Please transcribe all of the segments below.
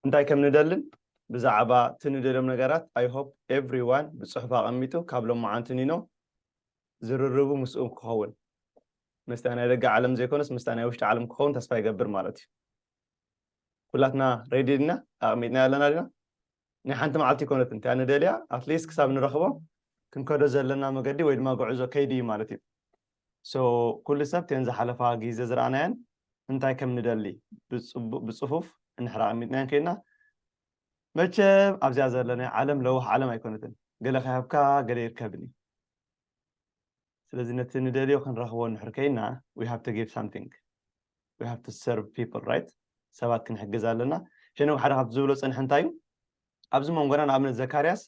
እንታይ ከም ንደልን ብዛዕባ እቲ ንደልዮም ነገራት I hope everyone ብፅሑፍ ኣቐሚጡ ካብ ሎማዓንቲ ኒኖ ዝርርቡ ምስኡ ክኸውን። ምስታ ናይ ደገ ዓለም ዘይኮነስ ምስታ ናይ ውሽጢ ዓለም ክኸውን ተስፋ ይገብር ማለት እዩ። ኩላትና ሬዲ ዲና? ኣቕሚጥና ኣለና ዲና? ናይ ሓንቲ መዓልቲ ይኮነትን እታ ንደልያ፣ ኣትሊስት ክሳብ ንረኽቦ ክንከዶ ዘለና መገዲ ወይ ድማ ጉዕዞ ከይዲ እዩ ማለት እዩ። ሶ ኩሉ ሰብ ተን ዝሓለፋ ግዜ ዝረኣናየን እንታይ ከም ንደሊ ብፅፉፍ እንድሕር ኣቐሚጥናየን ከይድና፣ መቸም ኣብዚኣ ዘለናይ ዓለም ለዋህ ዓለም ኣይኮነትን። ገለ ከይሃብካ ገለ ይርከብን እዩ። ስለዚ ነቲ ንደልዮ ክንረኽቦ እንድሕር ከይና we have to give something, we have to serve people, right? ሰባት ክንሕግዝ ኣለና። ሄኖክ ሓደ ካብቲ ዝብሎ ፀንሐ እንታይ እዩ? ኣብዚ መንጎና ንኣብነት ዘካርያስ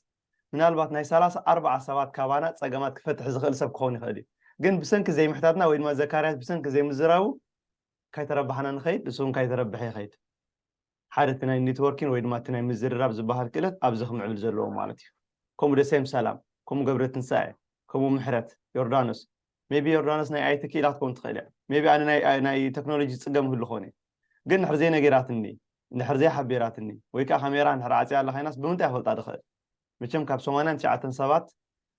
ምናልባት ናይ ሰላሳ ኣርባዓ ሰባት ካባና ፀገማት ክፈትሕ ዝኽእል ሰብ ክኸውን ይኽእል እዩ። ግን ብሰንኪ ዘይምሕታትና ወይ ድማ ዘካርያስ ብሰንኪ ዘይምዝራቡ ካይተረባሕና ንኸይድ፣ ንሱ እውን ካይተረብሐ ይኸይድ። ሓደ እቲ ናይ ኔትወርኪን ወይ ድማ እቲ ናይ ምዝርራብ ዝበሃል ክእለት ኣብዚ ክምዕብል ዘለዎ ማለት እዩ። ከምኡ ደሴም ሰላም፣ ከምኡ ገብረ ትንሳኤ፣ ከምኡ ምሕረት ዮርዳኖስ። ሜቢ ዮርዳኖስ ናይ ኣይቲ ክኢላ ክትከውን ትኽእል እያ። ሜቢ ኣነ ናይ ቴክኖሎጂ ዝፅገም ይህሉ ክኸውን እየ። ግን እንድሕር ዘይነገራትኒ፣ እንድሕር ዘይሓቢራትኒ ወይ ከዓ ካሜራ እንድሕር ዓፅያ ኣላ ኮይናስ ብምንታይ ክፈልጣ ዝኽእል? መቸም ካብ ሰማንያን ትሽዓተን ሰባት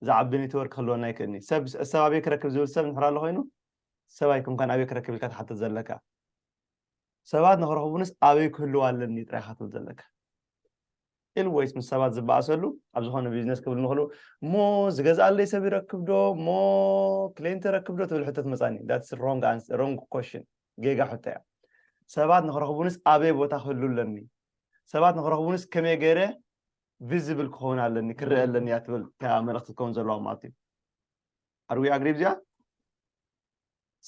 ዝዓቢ ኔትወርክ ክህልወና ኣይክእልኒ። ሰብ ኣበይ ክረክብ ዝብል ሰብ እንድሕር ኣሎ ኮይኑ ሰብ ኣይኮንካን ኣበይ ክረክብ ኢልካ ትሓትት ዘለካ። ሰባት ንክረኽቡንስ ኣበይ ክህልው ኣለኒ ጥራይ ኢኻ ትብል ዘለካ። ኢልወይስ ምስ ሰባት ዝበኣሰሉ ኣብ ዝኾነ ቢዝነስ ክብል ንኽእሉ እሞ ዝገዝኣለይ ሰብ ይረክብ ዶ እሞ ክሌንት ይረክብ ዶ ትብል ሕቶ ትመፃኒ። That's wrong answer, wrong question. ጌጋ ሕቶ እያ። ሰባት ንክረኽቡንስ ኣበይ ቦታ ክህሉ ኣለኒ? ሰባት ንክረኽቡንስ ከመይ ገይረ ቪዚብል ክኸውን ኣለኒ ክረአ ኣለኒ እያ ትብል እታ መልእኽቲ ትከውን ዘለዋ ማለት እዩ። ኣርዊ ኣግሪብ እዚኣ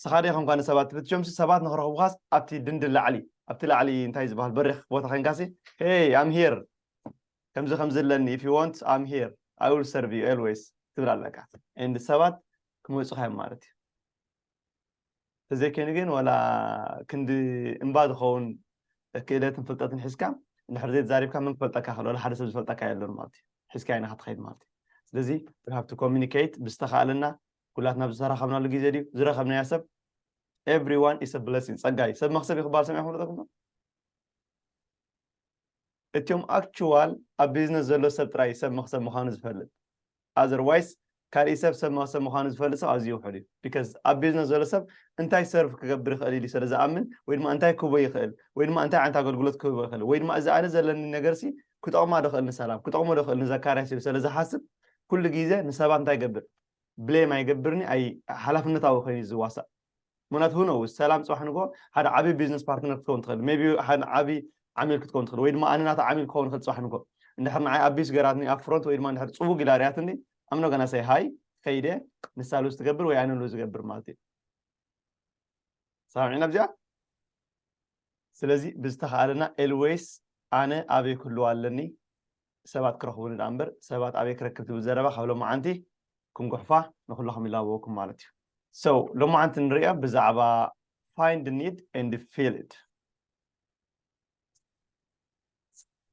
ስኻ ደ ከምኳ ንሰባት ትፍትሾምሲ ሰባት ንክረኽቡኻስ ኣብቲ ድንድል ላዕሊ ኣብቲ ላዕሊ እንታይ ዝበሃል በሪኽ ቦታ ኮይንካሲ ሄይ ኣም ሂር ከምዚ ከምዚ ኣለኒ if you want I'm here I will serve you always ትብል ኣለካ። ኤንድ ሰባት ክመፁኻ እዮም ማለት እዩ። ተዘይኮይኑ ግን ዋላ ክንዲ እምባ ዝኸውን ክእለትን ፍልጠትን ሒዝካ እንድሕር ዘይተዛሪብካ መን ክፈልጠካ ይኽእል? ዋላ ሓደ ሰብ ዝፈልጠካ የለን ማለት እዩ። ሒዝካ ኢና ክትኸይድ ማለት እዩ። ስለዚ we have to communicate ብዝተኻእለና ኩላትና ብዝተራኸብናሉ ግዜ ድዩ ዝረኸብናያ ሰብ everyone is a blessing ጸጋ እዩ። ሰብ መኽሰብ እዩ ክበሃል ሰሚዕኩም ዶ? እቶም ኣክቹዋል ኣብ ቢዝነስ ዘሎ ሰብ ጥራይ ሰብ መኽሰብ ምዃኑ ዝፈልጥ። ኣዘርዋይስ ካሊእ ሰብ ሰብ መኽሰብ ምዃኑ ዝፈልጥ ሰብ ኣዝዩ ውሑድ እዩ። ቢካዝ ኣብ ቢዝነስ ዘሎ ሰብ እንታይ ሰርቭ ክገብር ይኽእል ኢሉ ስለ ዝኣምን ወይ ድማ እንታይ ክህቦ ይኽእል ወይ ድማ እንታይ ዓይነት ኣገልግሎት ክህቦ ይኽእል ወይ ድማ እዚ ኣነ ዘለኒ ነገርሲ ክጠቕማ ዶ ይኽእል ንሰላም ክጠቕሞ ዶ ይኽእል ንዘካርያስ ኢሉ ስለ ዝሓስብ ኩሉ ግዜ ንሰባት እንታይ ይገብር ብሌም ኣይገብርኒ ኣይ ሓላፍነታዊ ኮይኑ እዩ ዝዋሳእ። ምክንያቱ who knows ሰላም ፅባሕ ንግሆ ሓደ ዓብዪ ቢዝነስ ፓርትነር ክትከውን ትኽእል ሜቢ ሓደ ዓብዪ ዓሚል ክትከውን ትኽእል ወይ ድማ ኣነ ናታ ዓሚል ክኸውን ይኽእል ፅባሕ ንግሆ እንድሕር ንዓይ ኣቢስ ገራትኒ ኣብ ፍሮንት ወይ ድማ እንድሕር ፅቡቅ ኢላ ርያትኒ ኣምኖ ገና ሳይ ሃይ ከይደ ንሳ ሉዝ ትገብር ወይ ኣነ ሉዝ ዝገብር ማለት እዩ። ሰማዕዒና ኣብዚኣ ስለዚ ብዝተኻእለና ኤልዌይስ ኣነ ኣበይ ክህልው ኣለኒ ሰባት ክረኽቡኒ ደኣ እምበር ሰባት ኣበይ ክረክብ ትብል ዘረባ ካብ ሎማዓንቲ ክንጉሕፋ ንኩላኹም ይላበወኩም ማለት እዩ። So ሎማዓንቲ ንሪኦ ብዛዕባ find need and feel it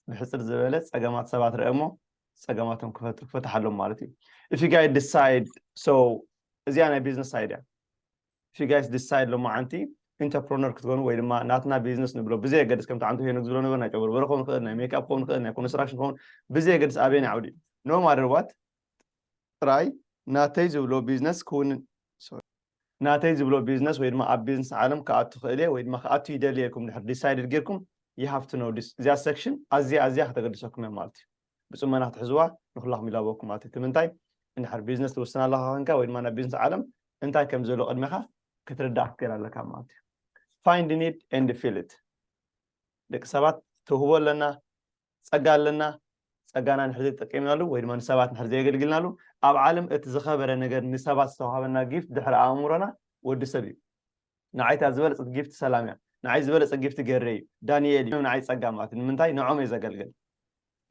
ብሕፅር ዝበለ ፀገማት ሰባት ርአ እሞ ፀገማቶም ክፈትሓሎም ማለት እዩ። If you guys decide so እዚኣ ናይ ቢዝነስ ሳይድ እያ። If you guys decide ሎማዓንቲ ኢንተርፕረነር ክትኮኑ ወይ ድማ ናትና ቢዝነስ ንብሎ ብዘየገድስ ከምቲ ዓንቱ ሄኖክ ዝብሎ ነበር ናይ ጨበርበረ ክኸውን ይኽእል ናይ ሜክኣፕ ክኸውን ይኽእል ናይ ኮንስትራክሽን ክኸውን ብዘየገድስ ኣበየናይ ዓውዲ no matter what ጥራይ ናተይ ዝብሎ ቢዝነስ ክውንን ናተይ ዝብሎ ቢዝነስ ወይ ድማ ኣብ ቢዝነስ ዓለም ክኣቱ ክእል እየ ወይ ድማ ክኣቱ ይደሊ ኢልኩም ድሕር ዲሳይድድ ጌርኩም you have to know this እዚኣ ሴክሽን ኣዝያ ኣዝያ ከተገድሰኩም እያ ማለት እዩ። ብፅሞና ክትሕዝዋ ንኩላኩም ይላበወኩም ማለት እዩ። እቲ ምንታይ እንድሕር ቢዝነስ ትውስን ኣለካ ኮንካ ወይ ድማ ናብ ቢዝነስ ዓለም እንታይ ከም ዘሎ ቅድሜካ ክትርዳእ ክትክእል ኣለካ ማለት እዩ። Find need and feel it ደቂ ሰባት ተውህቦ ኣለና ጸጋ ኣለና ጸጋና ንሕር ዘይተጠቀምናሉ ወይ ድማ ንሰባት ንሕር ዘየገልግልናሉ ኣብ ዓለም እቲ ዝኸበረ ነገር ንሰባት ዝተዋሃበና ጊፍት ድሕሪ ኣእምሮና ወዲ ሰብ እዩ። ንዓይታ ዝበለጸት ጊፍት ሰላም እያ። ንዓይ ዝበለጸ ጊፍት ገሬ እዩ። ዳንኤል እዩ። ንዓይ ጸጋ ማለት እዩ። ንምንታይ ንዖም እየ ዘገልግል።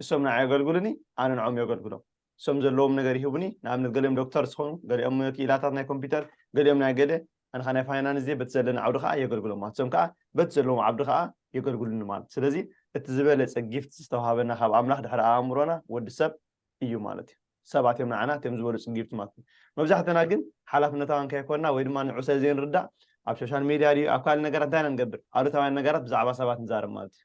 እሶም ንዓይ የገልግሉኒ፣ ኣነ ንዖም የገልግሎም። እሶም ዘለዎም ነገር ይህቡኒ። ንኣብነት ገሊኦም ዶክተር ዝኾኑ፣ ገሊኦም ክኢላታት ናይ ኮምፒውተር፣ ገሊኦም ናይ ገለ ኣንኻ ናይ ፋይናንስ እየ በቲ ዘለኒ ዓውዲ ከዓ የገልግሎም ማለት እሶም ከዓ በቲ ዘለዎም ዓብዲ ከዓ የገልግሉኒ ማለት ስለዚ እቲ ዝበለፀ ጊፍት ዝተዋሃበና ካብ ኣምላኽ ድሕሪ ኣእምሮና ወዲ ሰብ እዩ ማለት እዩ ሰባት እዮም ንዓና እቲኦም ዝበለፁ ጊፍት ማለት እዩ መብዛሕትና ግን ሓላፍነታውያን ከይኮንና ወይ ድማ ንዑ ስለ ዘይንርዳእ ኣብ ሶሻል ሚድያ ድዩ ኣብ ካልእ ነገራት እንታይ ኢና ንገብር ኣሉታውያን ነገራት ብዛዕባ ሰባት ንዛረብ ማለት እዩ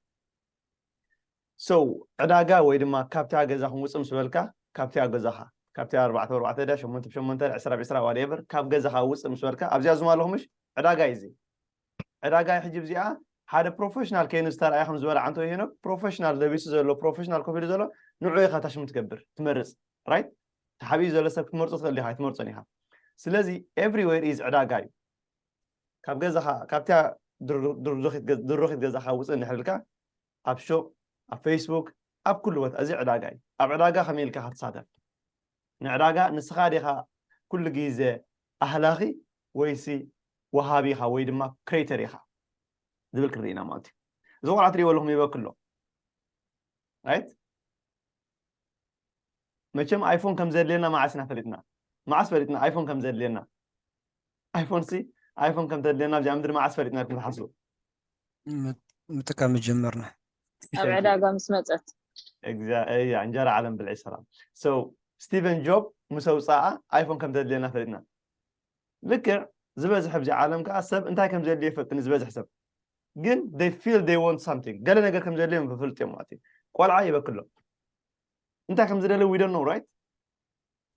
So ዕዳጋ ወይ ድማ ካብታ ገዛኹም ውፅእ ምስ በልካ፣ ካብታ ገዛኻ፣ ካብታ ኣርባዕተ ብኣርባዕተ ድያ፣ ሸሞንተ ብሸሞንተ፣ ዕስራ ብዕስራ፣ ዋትኤቨር፣ ካብ ገዛኻ ውፅእ ምስ በልካ፣ ኣብዚኣ ዙም ኣለኹም ምሽ? ዕዳጋ እዩ እዚ። ዕዳጋ ሕጂ እዚኣ ሓደ ፕሮፌሽናል ከይኑ ዝተረኣየ ከም ዝበለ ዓንቶ ሄኖክ፣ ፕሮፌሽናል ለቢሱ ዘሎ፣ ፕሮፌሽናል ኮፍ ኢሉ ዘሎ፣ ንዑ ኢኻ ታሽሙ ትገብር፣ ትመርጽ፣ ራይት? ተሓቢኡ ዘሎ ሰብ ክትመርጾ ትኽእል ኢኻ፣ ኣይትመርጾን ኢኻ። ስለዚ ኤቭሪዌር ኢዝ ዕዳጋ እዩ። ካብ ገዛኻ፣ ካብታ ድርኺት ገዛኻ ውፅእ እንድሕር ኢልካ፣ ኣብ ሹቕ፣ ኣብ ፌስቡክ፣ ኣብ ኩሉ ቦታ፣ እዚ ዕዳጋ እዩ። ኣብ ዕዳጋ ከመይ ኢልካ ክትሳተፍ? ንዕዳጋ ንስኻ ዲኻ ኩሉ ግዜ ኣህላኺ ወይሲ ወሃቢ ኢኻ ወይ ድማ ክሬተር ኢኻ ዝብል ክንርኢ ኢና ማለት እዩ። እዚ ቆልዓ ትሪእዎ ኣለኹም ይበክሎ፣ ራይት? መቸም ኣይፎን ከም ዘድልየና መዓስ ኢና ፈሊጥና? መዓስ ፈሊጥና ኣይፎን ከም ዘድልየና? ኣይፎን ሲ ኣይፎን ከም ተድልየና ኣብዚኣ ምድሪ መዓስ ፈሊጥና ኢልኩም ትሓስቡ? ምጥቃም ምጀመርና። ኣብ ዕዳጋ ምስ መፀት። እያ እንጀራ ዓለም ብልዒ ሰላም። So ስቲቨን ጆብ ምስ ኣውፃኣ ኣይፎን ከም ተድልየና ፈሊጥና። ልክዕ ዝበዝሕ ኣብዚ ዓለም ከዓ ሰብ እንታይ ከም ዘድልዮ ይፈልጥ። ዝበዝሕ ሰብ ግን they feel they want something፣ ገለ ነገር ከም ዘድልዮም ይፈልጡ እዮም ማለት እዩ። ቆልዓ ይበክሎ እንታይ ከም ዝደሊ we don't know, right?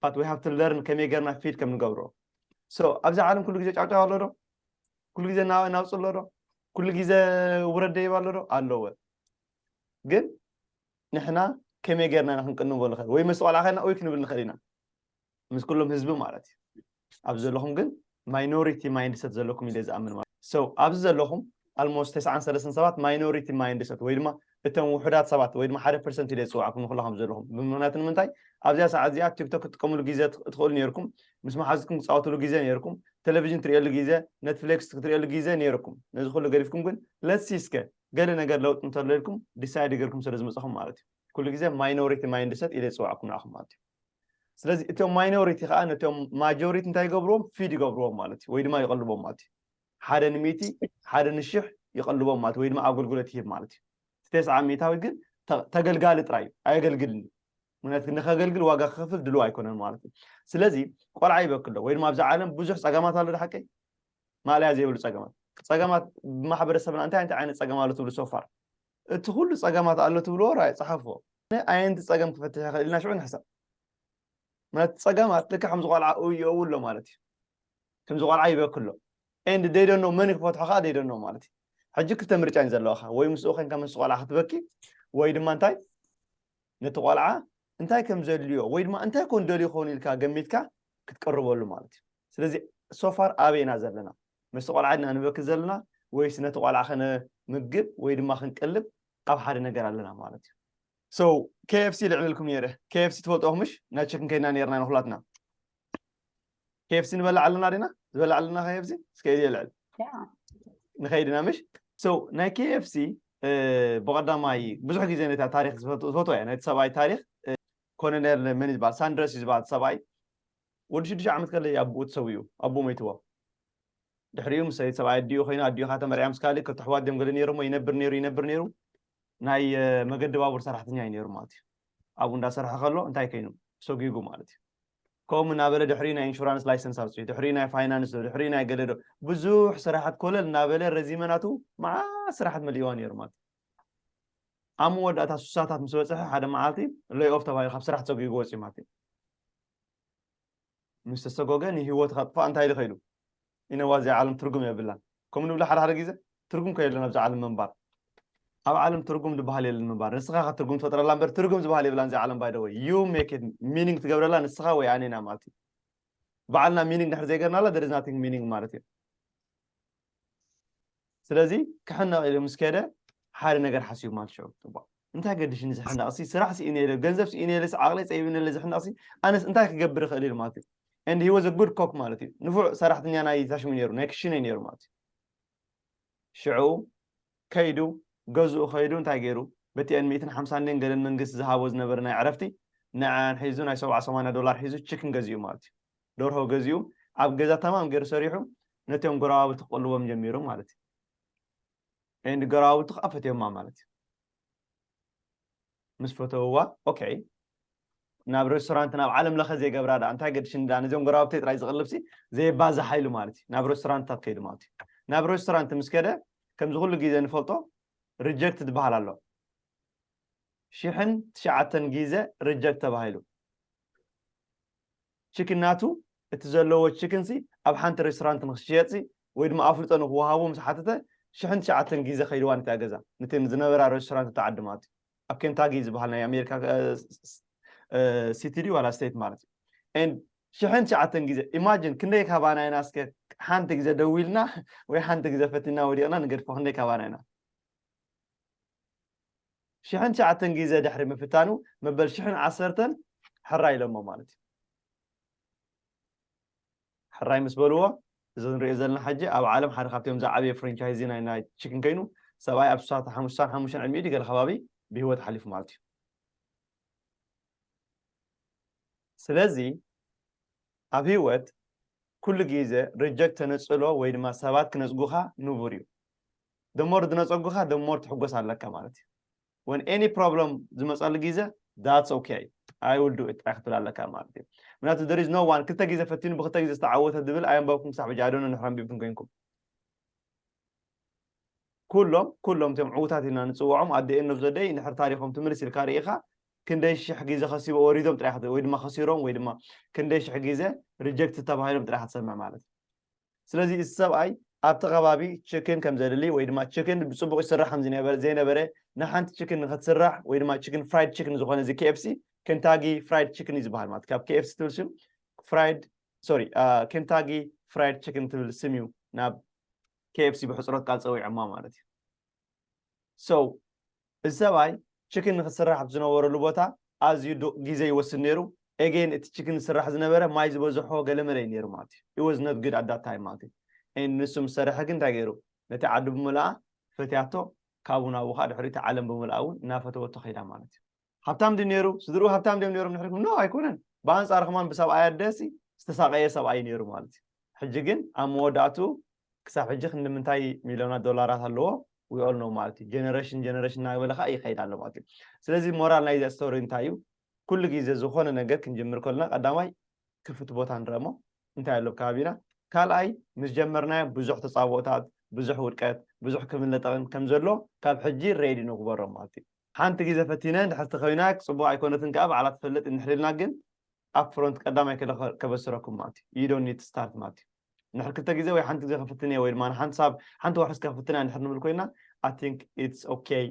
But we have to learn ከመይ ጌርና ፊድ ከም ንገብሮ። So ኣብዚ ዓለም ኩሉ ግዜ ጫውጫው ኣሎ ዶ? ኩሉ ግዜ ናውፂ ኣሎ ዶ? ኩሉ ግዜ ውረድ ደይብ ኣሎ ዶ? ኣለወ። ግን ንሕና ከመይ ጌርና ኢና ክንቅንቦ ንኽእል? ወይ ምስ ቆልዓ ኸይድና ኦይ ክንብል ንኽእል ኢና፣ ምስ ኩሎም ህዝቢ ማለት እዩ። ኣብዚ ዘለኹም ግን ማይኖሪቲ ማይንድሰት ዘለኩም ኢለ ዝኣምን ማለት። So ኣብዚ ዘለኹም ኣልሞስት ተስዓን ሰለስተን ሰባት ማይኖሪቲ ማይንድሰት ወይ ድማ እቶም ውሑዳት ሰባት ወይ ድማ ሓደ ፐርሰንት ኢለ ዝፅዋዕኩም ንኩላኹም ዘለኹም። ብምክንያቱ ንምንታይ ኣብዚኣ ሰዓት እዚኣ ቲክቶክ ክትጥቀምሉ ግዜ ትኽእሉ ነይርኩም፣ ምስ መሓዙትኩም ክትፃወትሉ ግዜ ነይርኩም፣ ቴሌቪዥን ትሪእሉ ግዜ፣ ኔትፍሊክስ ክትሪእሉ ግዜ ነይርኩም። ነዚ ኩሉ ገዲፍኩም ግን ለትሲ እስከ ገለ ነገር ለውጢ እንተሎ ኢልኩም ዲሳይድ ገርኩም ስለ ዝመፅኹም ማለት እዩ። ኩሉ ግዜ ማይኖሪቲ ማይንድሰት ኢለ ዝፅዋዕኩም ንዓኹም ማለት እዩ። ስለዚ እቶም ማይኖሪቲ ከዓ ነቶም ማጆሪቲ እንታይ ይገብርዎም? ፊድ ይገብርዎም ማለት እዩ፣ ወይ ድማ ይቐልቦም ማለት እዩ። ሓደ ንሚእቲ ሓደ ንሽሕ ይቐልቦም ማለት ወይ ድማ ኣገልግሎት ይህብ ማለት እዩ። እቲ ተስዓ ሚእታዊ ግን ተገልጋሊ ጥራይ እዩ፣ ኣየገልግልን እዩ። ምክንያቱ ንከገልግል ዋጋ ክከፍል ድልው ኣይኮነን ማለት እዩ። ስለዚ ቆልዓ ይበክሎ ወይ ድማ ኣብዚ ዓለም ብዙሕ ፀገማት ኣሎ፣ ሓቀይ ማእለያ ዘይብሉ ፀገማት። ፀገማት ብማሕበረሰብና እንታይ እንታይ ዓይነት ፀገም ኣሎ ትብሉ? ሶፋር እቲ ኩሉ ፀገማት ኣሎ ትብልዎ ራይ ፀሓፍዎ። ኣየንቲ ፀገም ክፈትሕ ይኽእል ኢልና ሽዑ ንሕሰብ። ማለት ፀገማት ልክዕ ከምዚ ቆልዓ እየው ኣሎ ማለት እዩ። ከምዚ ቆልዓ ይበክሎ and they don't know መን ክፈትሖ ከዓ they don't know ማለት እዩ። ሕጂ ክልተ ምርጫ እዩ ዘለዋካ፣ ወይ ምስኡ ኮንካ ምስ ቆልዓ ክትበኪ ወይ ድማ እንታይ ነቲ ቆልዓ እንታይ ከም ዘድልዮ ወይ ድማ እንታይ ኮን ደልዩ ይኸውን ኢልካ ገሚትካ ክትቀርበሉ ማለት እዩ። ስለዚ ሶፋር ኣበይ ኢና ዘለና? ምስ ቆልዓ ድና ንበኪ ዘለና ወይስ ነቲ ቆልዓ ከነምግብ ወይ ድማ ክንቀልብ ኣብ ሓደ ነገር ኣለና ማለት እዩ። So KFC ልዕልልኩም ነይረ። KFC ትፈልጥዎ ምሽ? ናይ ቸክን ከይድና ነይርና ንኩላትና። KFC ንበልዕ ኣለና ዲና? ዝበልዕ ኣለና KFC? እስከ ኢድ የልዕል። ንኸይድና ምሽ? So ናይ KFC ብቐዳማይ ብዙሕ ግዜ ነታ ታሪክ ዝፈትዎ እያ፣ ናይቲ ሰብኣይ ታሪክ። ኮሎኔል መን ዝበሃል? ሳንድረስ እዩ ዝበሃል ሰብኣይ። ወዲ ሽዱሽተ ዓመት ከለ ኣቦኡ ተሰዊኡ፣ ኣቦኡ ሞይትዎ። ድሕሪኡ ምስ ሰበይቲ ሰብኣይ ኣዲኡ ኮይኑ ኣዲኡ ከዓ ተመርዕያ ምስ ካሊእ ክልተ ኣሕዋት ድዮም ገለ ነይሮሞ። ይነብር ነይሩ ይነብር ነይሩ። ናይ መገዲ ባቡር ሰራሕተኛ እዩ ነይሩ ማለት እዩ። ኣብኡ እንዳሰርሐ ከሎ እንታይ ኮይኑ ሰጒጉ ማለት እዩ። ከምኡ እናበለ ድሕሪኡ ናይ ኢንሹራንስ ላይሰንስ ኣውፅኡ፣ ድሕሪኡ ናይ ፋይናንስ ዶ፣ ድሕሪኡ ናይ ገለ ዶ፣ ብዙሕ ስራሓት ኮለል እናበለ ረዚመ ናቱ መዓት ስራሓት መሊእዋ ነይሩ ማለት እዩ። ኣብ መወዳእታ ሱሳታት ምስ በፅሐ ሓደ መዓልቲ ሌይ ኦፍ ተባሂሉ ካብ ስራሕ ተሰጒጉ ወፂኡ ማለት እዩ። ምስ ተሰጎገ ንህይወቱ ከጥፋእ እንታይ ኢሉ ከይዱ? ኢነዋ እዚኣ ዓለም ትርጉም የብላን። ከምኡ ንብሎ ሓደ ሓደ ግዜ ትርጉም ከየለን ኣብዚ ዓለም ምንባር። ኣብ ዓለም ትርጉም ዝበሃል የለን ምንባር። ንስኻ ኢኻ ትርጉም ትፈጥረላ እምበር ትርጉም ዝበሃል የብላን እዚኣ ዓለም። By the way you make it meaning ትገብረላ ንስኻ ወይ ኣነ ኢና ማለት እዩ። ባዕልና ሚኒንግ ድሕር ዘይገርናላ there is nothing meaning ማለት እዩ። ስለዚ ክሕነቕ ኢሉ ምስ ከደ ሓደ ነገር ሓሲቡ ማለት ሽዑ ፅቡቕ እንታይ ገድሽኒ ዝሕነቕ ሲ ስራሕ ስኢነ ኢለ ገንዘብ ስኢነ ኢለ ዓቕለይ ፀቢብኒ ኢለ ዝሕነቕ ሲ ኣነስ እንታይ ክገብር ይኽእል ኢሉ ማለት እዩ። And he was a good cook ማለት እዩ። ንፉዕ ሰራሕተኛ ናይ ታሽሙ ነይሩ ናይ ክሽነ ነይሩ ማለት እዩ። ሽዑ ከይዱ ገዝኡ ከይዱ እንታይ ገይሩ በቲአን ሚእትን ሓምሳን ገለን መንግስቲ ዝሃቦ ዝነበረ ናይ ዕረፍቲ ንዓን ሒዙ ናይ ሰብዓ ሰማንያ ዶላር ሒዙ ችክን ገዚኡ ማለት እዩ። ደርሆ ገዚኡ ኣብ ገዛ ተማም ገይሩ ሰሪሑ ነቶም ጎረባብቲ ክቕልቦም ጀሚሩ ማለት እዩ። And ጎረባብቲ ከዓ ፈትዮማ ማለት እዩ። ምስ ፈተውዋ ኦኬ ናብ ሬስቶራንት ናብ ዓለም ለኸ ዘይገብራ ዳ እንታይ ገድሽኒ ዳ ነዚኦም ጎረባብተይ ጥራይ ዝቕልብሲ ዘየባዝሓ ኢሉ ማለት እዩ። ናብ ሬስቶራንትታት ከይዱ ማለት እዩ። ናብ ሬስቶራንት ምስ ከደ ከምዚ ኩሉ ግዜ ንፈልጦ ሪጀክት ዝበሃል ኣሎ። ሽሕን ትሽዓተን ግዜ ሪጀክት ተባሂሉ። ችክን ናቱ እቲ ዘለዎ ችክን ሲ ኣብ ሓንቲ ሬስቶራንት ንክሽየጥ ሲ ወይ ድማ ኣፍልጦ ንክወሃቦ ምስ ሓተተ ሽሕን ትሽዓተን ግዜ ከይድዋ ነታ ገዛ ነቲ ዝነበራ ሬስቶራንት ተዓዲ ማለት እዩ። ኣብ ኬንታጊ ዝበሃል ናይ ኣሜሪካ ሲቲ ድዩ ዋላ ስቴት ማለት እዩ። ሽሕን ትሽዓተን ግዜ ኢማጂን ክንደይ ካባና ኢና እስከ ሓንቲ ግዜ ደዊልና ወይ ሓንቲ ግዜ ፈቲና ወዲቕና ንገድፎ ክንደይ ካባና ኢና ሽሕን ትሽዓተን ግዜ ድሕሪ ምፍታኑ መበል ሽሕን ዓሰርተን ሕራይ ኢሎሞ ማለት እዩ። ሕራይ ምስ በልዎ እዚ ንሪኦ ዘለና ሕጂ ኣብ ዓለም ሓደ ካብቶም ዝዓበየ ፍራንቻይዚ ናይ ናይ ችክን ኮይኑ ሰብኣይ ኣብ ስሳን ሓሙሽተን ዕድሚኡ ገለ ከባቢ ብህይወት ሓሊፉ ማለት እዩ። ስለዚ ኣብ ህይወት ኩሉ ግዜ ሪጀክት ተነፅሎ ወይ ድማ ሰባት ክነፅጉኻ ንቡር እዩ። ደሞር ዝነፀጉኻ ደሞር ትሕጎስ ኣለካ ማለት እዩ። When any problem ዝመፀሉ ግዜ that's okay, I will do it ጥራይ ክትብል ኣለካ ማለት እዩ። ምክንያቱ there is no one ክልተ ግዜ ፈቲኑ ብክልተ ግዜ ዝተዓወተ ዝብል ኣየንበብኩም ክሳብ ሕጂ ኣዶነ ንሕረም ቢብትን ኮይንኩም ኩሎም ኩሎም እቶም ዕዉታት ኢልና ንፅውዖም ኣደ ኤን ኦፍ ዘደይ ንሕር ታሪኮም ትምልስ ኢልካ ርኢኻ ክንደይ ሽሕ ግዜ ከሲቦ ወሪዶም ጥራይ ወይ ድማ ከሲሮም ወይ ድማ ክንደይ ሽሕ ግዜ ሪጀክት ተባሂሎም ጥራይ ክትሰምዕ ማለት እዩ። ስለዚ እዚ ሰብኣይ ኣብቲ ከባቢ ችክን ከም ዘድሊ ወይ ድማ ችክን ብፅቡቅ ይስራሕ ከም ዘይነበረ ንሓንቲ ችክን ንክትስራሕ ወይ ድማ ችክን ፍራይድ ችክን ዝኾነ እዚ ኬኤፍሲ ኬንታጊ ፍራይድ ችክን እዩ ዝበሃል ማለት ካብ ኬኤፍሲ ትብል ሽም ፍራይድ ሶሪ ኬንታጊ ፍራይድ ችክን ትብል ስም እዩ ናብ ኬኤፍሲ ብሕፅሮት ቃል ፀዊዖማ ማለት እዩ። So እዚ ሰብኣይ ችክን ንክስራሕ ኣብ ዝነበረሉ ቦታ ኣዝዩ ዱቕ ግዜ ይወስድ ነይሩ። ኤጌን እቲ ችክን ዝስራሕ ዝነበረ ማይ ዝበዝሖ ገለመለ እዩ ነይሩ ማለት እዩ። It was not good at that time ማለት እዩ። And ንሱ ምስ ሰረሐ ግን እንታይ ገይሩ? ነቲ ዓዲ ብምልኣ ፈትያቶ ካብኡ ናብኡ ከዓ ድሕሪ እቲ ዓለም ብምልኣ እውን እናፈተወቶ ከይዳ ማለት እዩ። ሃብታም ድዩ ነይሩ? ስድርኡ ሃብታም ድዮም ነይሮም ንሕልኩም? ኖ ኣይኮነን። ብኣንፃር ከማን ብሰብኣይ ኣደሲ ዝተሳቀየ ሰብኣይ ነይሩ ማለት እዩ። ሕጂ ግን ኣብ መወዳእቱ ክሳብ ሕጂ ክንዲ ምንታይ ሚሊዮናት ዶላራት ኣለዎ we all know ማለት እዩ። ጀነሬሽን ጀነሬሽን እናበለ ከዓ ይኸይድ ኣሎ ማለት እዩ። ስለዚ ሞራል ናይዚ ስቶሪ እንታይ እዩ? ኩሉ ግዜ ዝኾነ ነገር ክንጅምር ከለና ቀዳማይ ክፍት ቦታ ንረሞ እንታይ ኣሎ ከባቢና ካልኣይ ምስ ጀመርናዮ ብዙሕ ተፃብኦታት ብዙሕ ውድቀት ብዙሕ ክምለጠቕን ከም ዘሎ ካብ ሕጂ ሬዲ ንግበሮ ማለት እዩ። ሓንቲ ግዜ ፈቲነ እንድሕር ተኸዊና ፅቡቅ ኣይኮነትን ከዓ ባዕላ ትፈልጥ እንድሕር ኢልና ግን ኣብ ፍሮንት ቀዳማይ ከበስረኩም ማለት እዩ you don't need to start ማለት እዩ። እንድሕር ክልተ ግዜ ወይ ሓንቲ ግዜ ከፍትን እየ ወይ ድማ ንሓንቲ ሳብ ሓንቲ ወርሒ እስከ ከፍትና እንድሕር ንብል ኮይና I think it's okay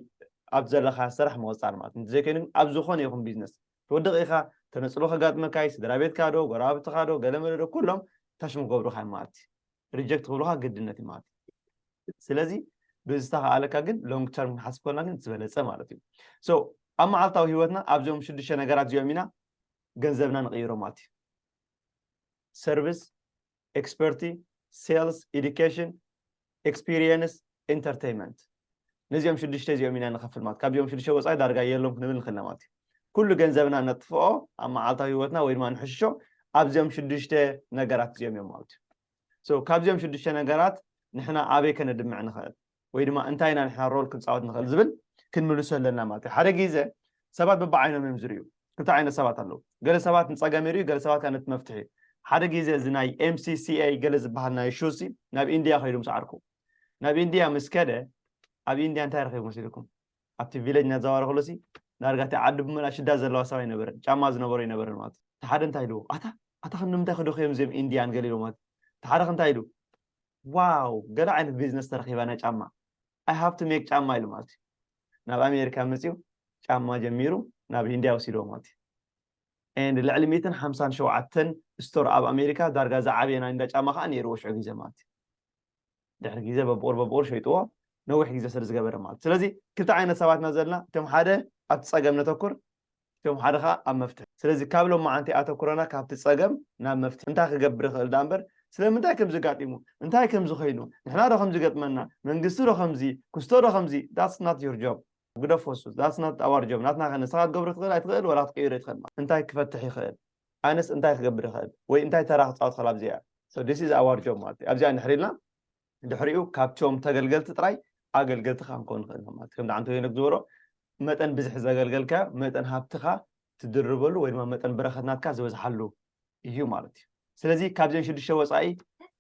ኣብ ዘለካ ስራሕ ምቕፃል ማለት እንተዘይኮይኑ ኣብ ዝኾነ ይኹን ቢዝነስ ትወድቕ ኢኻ ተነፅሎ ከጋጥመካ እዩ ስድራ ቤትካ ዶ ጎረባብትኻ ዶ ገለመለ ዶ ኩሎም ታሽሙ ክገብሩካ እዮም ማለት እዩ ሪጀክት ክብሉካ ግድነት እዩ ማለት እዩ ስለዚ ብዝተኸኣለካ ግን ሎንግ ተርም ክንሓስብ ከለና ግን ዝበለፀ ማለት እዩ so ኣብ መዓልታዊ ህይወትና ኣብዚኦም ሽዱሽተ ነገራት እዚኦም ኢና ገንዘብና ንቕይሮ ማለት እዩ service expertise sales education experience entertainment ነዚኦም ሽዱሽተ እዚኦም ኢና ንኸፍል ማለት ካብዚኦም ሽዱሽተ ወፃኢ ዳርጋ የሎም ክንብል ንኽእል ማለት እዩ ኩሉ ገንዘብና ነጥፍኦ ኣብ መዓልታዊ ህይወትና ወይ ድማ ንሕሽሾ ኣብዚኦም ሽዱሽተ ነገራት እዚኦም እዮም ማለት እዩ ካብዚኦም ሽዱሽተ ነገራት ንሕና ኣበይ ከነድምዕ ንኽእል ወይ ድማ እንታይ ኢና ንሕና ሮል ክንፃወት ንኽእል ዝብል ክንምልሶ ኣለና ማለት እዩ ሓደ ግዜ ሰባት በብዓይኖም እዮም ዝርዩ ክልተ ዓይነት ሰባት ኣለዉ ገለ ሰባት ንፀገም ይርዩ ገለ ሰባት ነቲ መፍትሒ ሓደ ግዜ እዚ ናይ ኤምሲሲኤ ገለ ዝበሃል ናይ ሹሲ ናብ ኢንድያ ከይዱ ምስ ዓርኩ ናብ ኢንድያ ምስ ከደ ኣብ ኢንድያ እንታይ ረኺቡ መሲልኩም ኣብቲ ቪለጅ እናዘዋረ ከሎሲ ዳርጋ እቲ ዓዲ ብምልኣ ሽዳ ዘለዋ ሰብ ኣይነበረን ጫማ ዝነበሮ ኣይነበረን ማለት እቲ ሓደ እንታይ ኢልዎ ኣታ ኣታ ክንዲ ምንታይ ክደኽዮም እዚኦም ኢንድያን ገለ ኢልዎ ማለት እቲ ሓደ እንታይ ኢሉ ዋው ገለ ዓይነት ቢዝነስ ተረኺባ ናይ ጫማ I have to make ጫማ ኢሉ ማለት እዩ ናብ ኣሜሪካ መፅዩ ጫማ ጀሚሩ ናብ ኢንድያ ወሲድዎ ማለት እዩ and ልዕሊ ሚእትን ሓምሳን ሸውዓተን ስቶር ኣብ ኣሜሪካ ዳርጋ ዝዓበየ ናይ እንዳ ጫማ ከዓ ነይርዎ ሽዑ ግዜ ማለት እዩ ድሕሪ ግዜ በብቑር በብቑር ሸይጥዎ ነዊሕ ግዜ ስለ ዝገበረ ማለት ስለዚ ክልተ ዓይነት ሰባትና ዘለና እቶም ሓደ ኣብቲ ፀገም ነተኩር እቶም ሓደ ከዓ ኣብ መፍትሒ ስለዚ ካብ ሎማዓንቲ ኣተኩረና ካብቲ ፀገም ናብ መፍትሒ እንታይ ክገብር ይኽእል ዳ እምበር ስለምንታይ ከም ዝጋጢሙ እንታይ ከም ዝኸይኑ ንሕና ዶ ከም ዝገጥመና መንግስቲ ዶ ከምዚ ክስቶ ዶ ከምዚ that's not your job ግደፎ እሱ that's not our job ናትና ከ ንስኻ ክትገብሮ ትኽእል ኣይትኽእል ወላ ክትቅይሮ ይትኽእል ማለት እንታይ ክፈትሕ ይኽእል ኣነስ እንታይ ክገብር ይኽእል ወይ እንታይ ተራ ክፃወት ክኽእል ኣብዚኣ so this is our job ማለት ኣብዚኣ እንድሕር ኢልና ድሕሪኡ ካብቶም ተገልገልቲ ጥራይ ኣገልገልቲ ከዓ ንከውን ንኽእል ማለት ከም ዳዓንተ ወይነ ዝበሎ መጠን ብዝሒ ዘገልገልካ መጠን ሃብትኻ ትድርበሉ ወይ ድማ መጠን በረኸት ናትካ ዝበዝሓሉ እዩ ማለት እዩ ስለዚ ካብዚኦም ሽዱሽተ ወፃኢ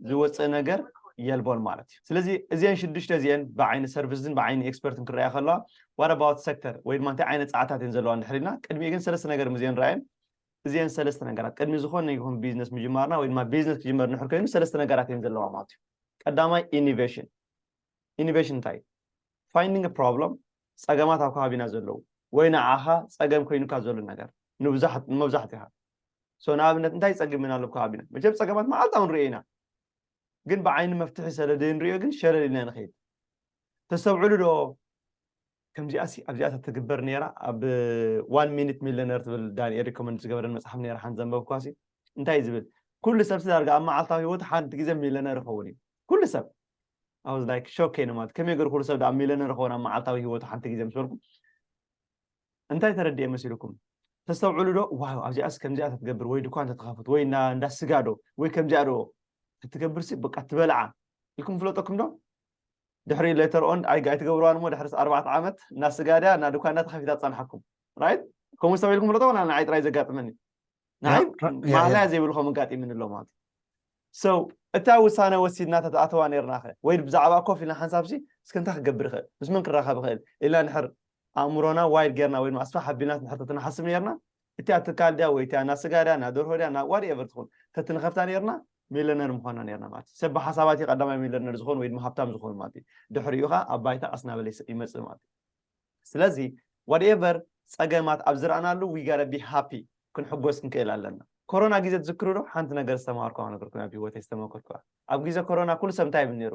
ዝወፅእ ነገር የልቦን ማለት እዩ። ስለዚ እዚአን ሽዱሽተ እዚአን ብዓይኒ ሰርቪስን ብዓይኒ ኤክስፐርትን ክረኣያ ከለዋ what about sector ወይ ድማ እንታይ ዓይነት ፃዕታት እየን ዘለዋ እንድሕር ኢልና ቅድሚኡ ግን ሰለስተ ነገር ምስ እዚአን ረኣየን እዚአን ሰለስተ ነገራት ቅድሚ ዝኾነ ይኹን ቢዝነስ ምጅማርና ወይ ድማ ቢዝነስ ክጅመር እንድሕር ኮይኑ ሰለስተ ነገራት እየን ዘለዋ ማለት እዩ። ቀዳማይ ኢኒቬሽን። ኢኒቬሽን እንታይ እዩ? Finding problem፣ ፀገማት ኣብ ከባቢና ዘለዉ ወይ ንዓኻ ፀገም ኮይኑካ ዘሎ ነገር ንብዛሕት- ንመብዛሕትኻ። So ንኣብነት እንታይ ፀገም ኣሎ ኣብ ከባቢና? መቸም ፀገማት መዓልታዊ ንሪኦ ኢና፣ ግን ብዓይኒ መፍትሒ ሰለደ ንሪኦ ግን ሸለል ኢልና ንኸይድ። ተስተብዕሉ ዶ? ከምዚኣ ሲ ኣብዚኣ ተትግበር ነይራ ኣብ ዋን ሚኒት ሚለነር ትብል ዳንኤል ሪኮመንድ ዝገበረን መፅሓፍ ነይራ ሓንቲ ዘንበብኳ ሲ እንታይ እዩ ዝብል? ኩሉ ሰብ ሲ ዳርጋ ኣብ መዓልታዊ ህይወቱ ሓንቲ ግዜ ሚለነር ይኸውን እዩ። ኩሉ ሰብ ኣውዝ ላይክ ሾክ ኮይነ ማለት ከመይ ገሩ ኩሉ ሰብ ኣብ ሚለነር ይኸውን ኣብ መዓልታዊ ህይወቱ ሓንቲ ግዜ ምስ በልኩ እንታይ ተረድኤ መሲልኩም? ተስተውዕሉ ዶ? ዋው ኣብዚኣስ ከምዚኣ ተትገብር ወይ ድኳን ተትኸፍት ወይ እንዳ እንዳ ስጋ ዶ ወይ ከምዚኣ ዶ ተትገብር ሲ በቃ ትበልዓ ኢልኩም ፍለጠኩም ዶ? ድሕሪ ሌተር ኦን ኣይትገብርዋን እሞ ድሕሪ ኣርባዕተ ዓመት እና ስጋ ድያ እና ድኳን እና ተኸፊታ ትጸንሓኩም። ራይት? ከምኡ ሰብ ኢልኩም ፍለጠ ወላ ንዓይ ጥራይ ዘጋጥመኒ? ንዓይ ማህላያ ዘይብልኩም ኣጋጢምኒ ኣሎ ማለት እዩ። So እታ ውሳነ ወሲድና ተተኣተዋ ነርና ኸ ወይ ብዛዕባ ኮፍ ኢልና ሓንሳብ ሲ እስከ እንታይ ክገብር ይኽእል ምስ መን ክራኸብ ይኽእል ኢልና ንሕር ኣእምሮና ዋይድ ጌርና ወይ ድማ ኣስፋሕ ኣቢልና ንሕር ተተንሓስብ ነርና እቲ ኣትካል ድያ ወይ እቲያ ናስጋ ድያ ናደርሆ ድያ ና ዋት ኤቨር ትኹን ተትንኸፍታ ነርና ሚለነር ምኾና ነርና ማለት እዩ። ሰብ ብሓሳባት እዩ ቀዳማይ ሚለነር ዝኾን ወይ ድማ ሃብታም ዝኾን ማለት እዩ። ድሕሪኡ ኸዓ ኣብ ባይታ ቀስ እናበለ ይመፅእ ማለት እዩ። ስለዚ ዋት ኤቨር ፀገማት ኣብ ዝረኣናሉ we gotta be happy ክንሕጎስ ክንክእል ኣለና። ኮሮና ግዜ ትዝክሩ ዶ? ሓንቲ ነገር ዝተማሃርኩዋ ነገርኩም ኣብ ህይወተይ ዝተመከርኩዋ ኣብ ግዜ ኮሮና ኩሉ ሰብ እንታይ ይብል ነይሩ?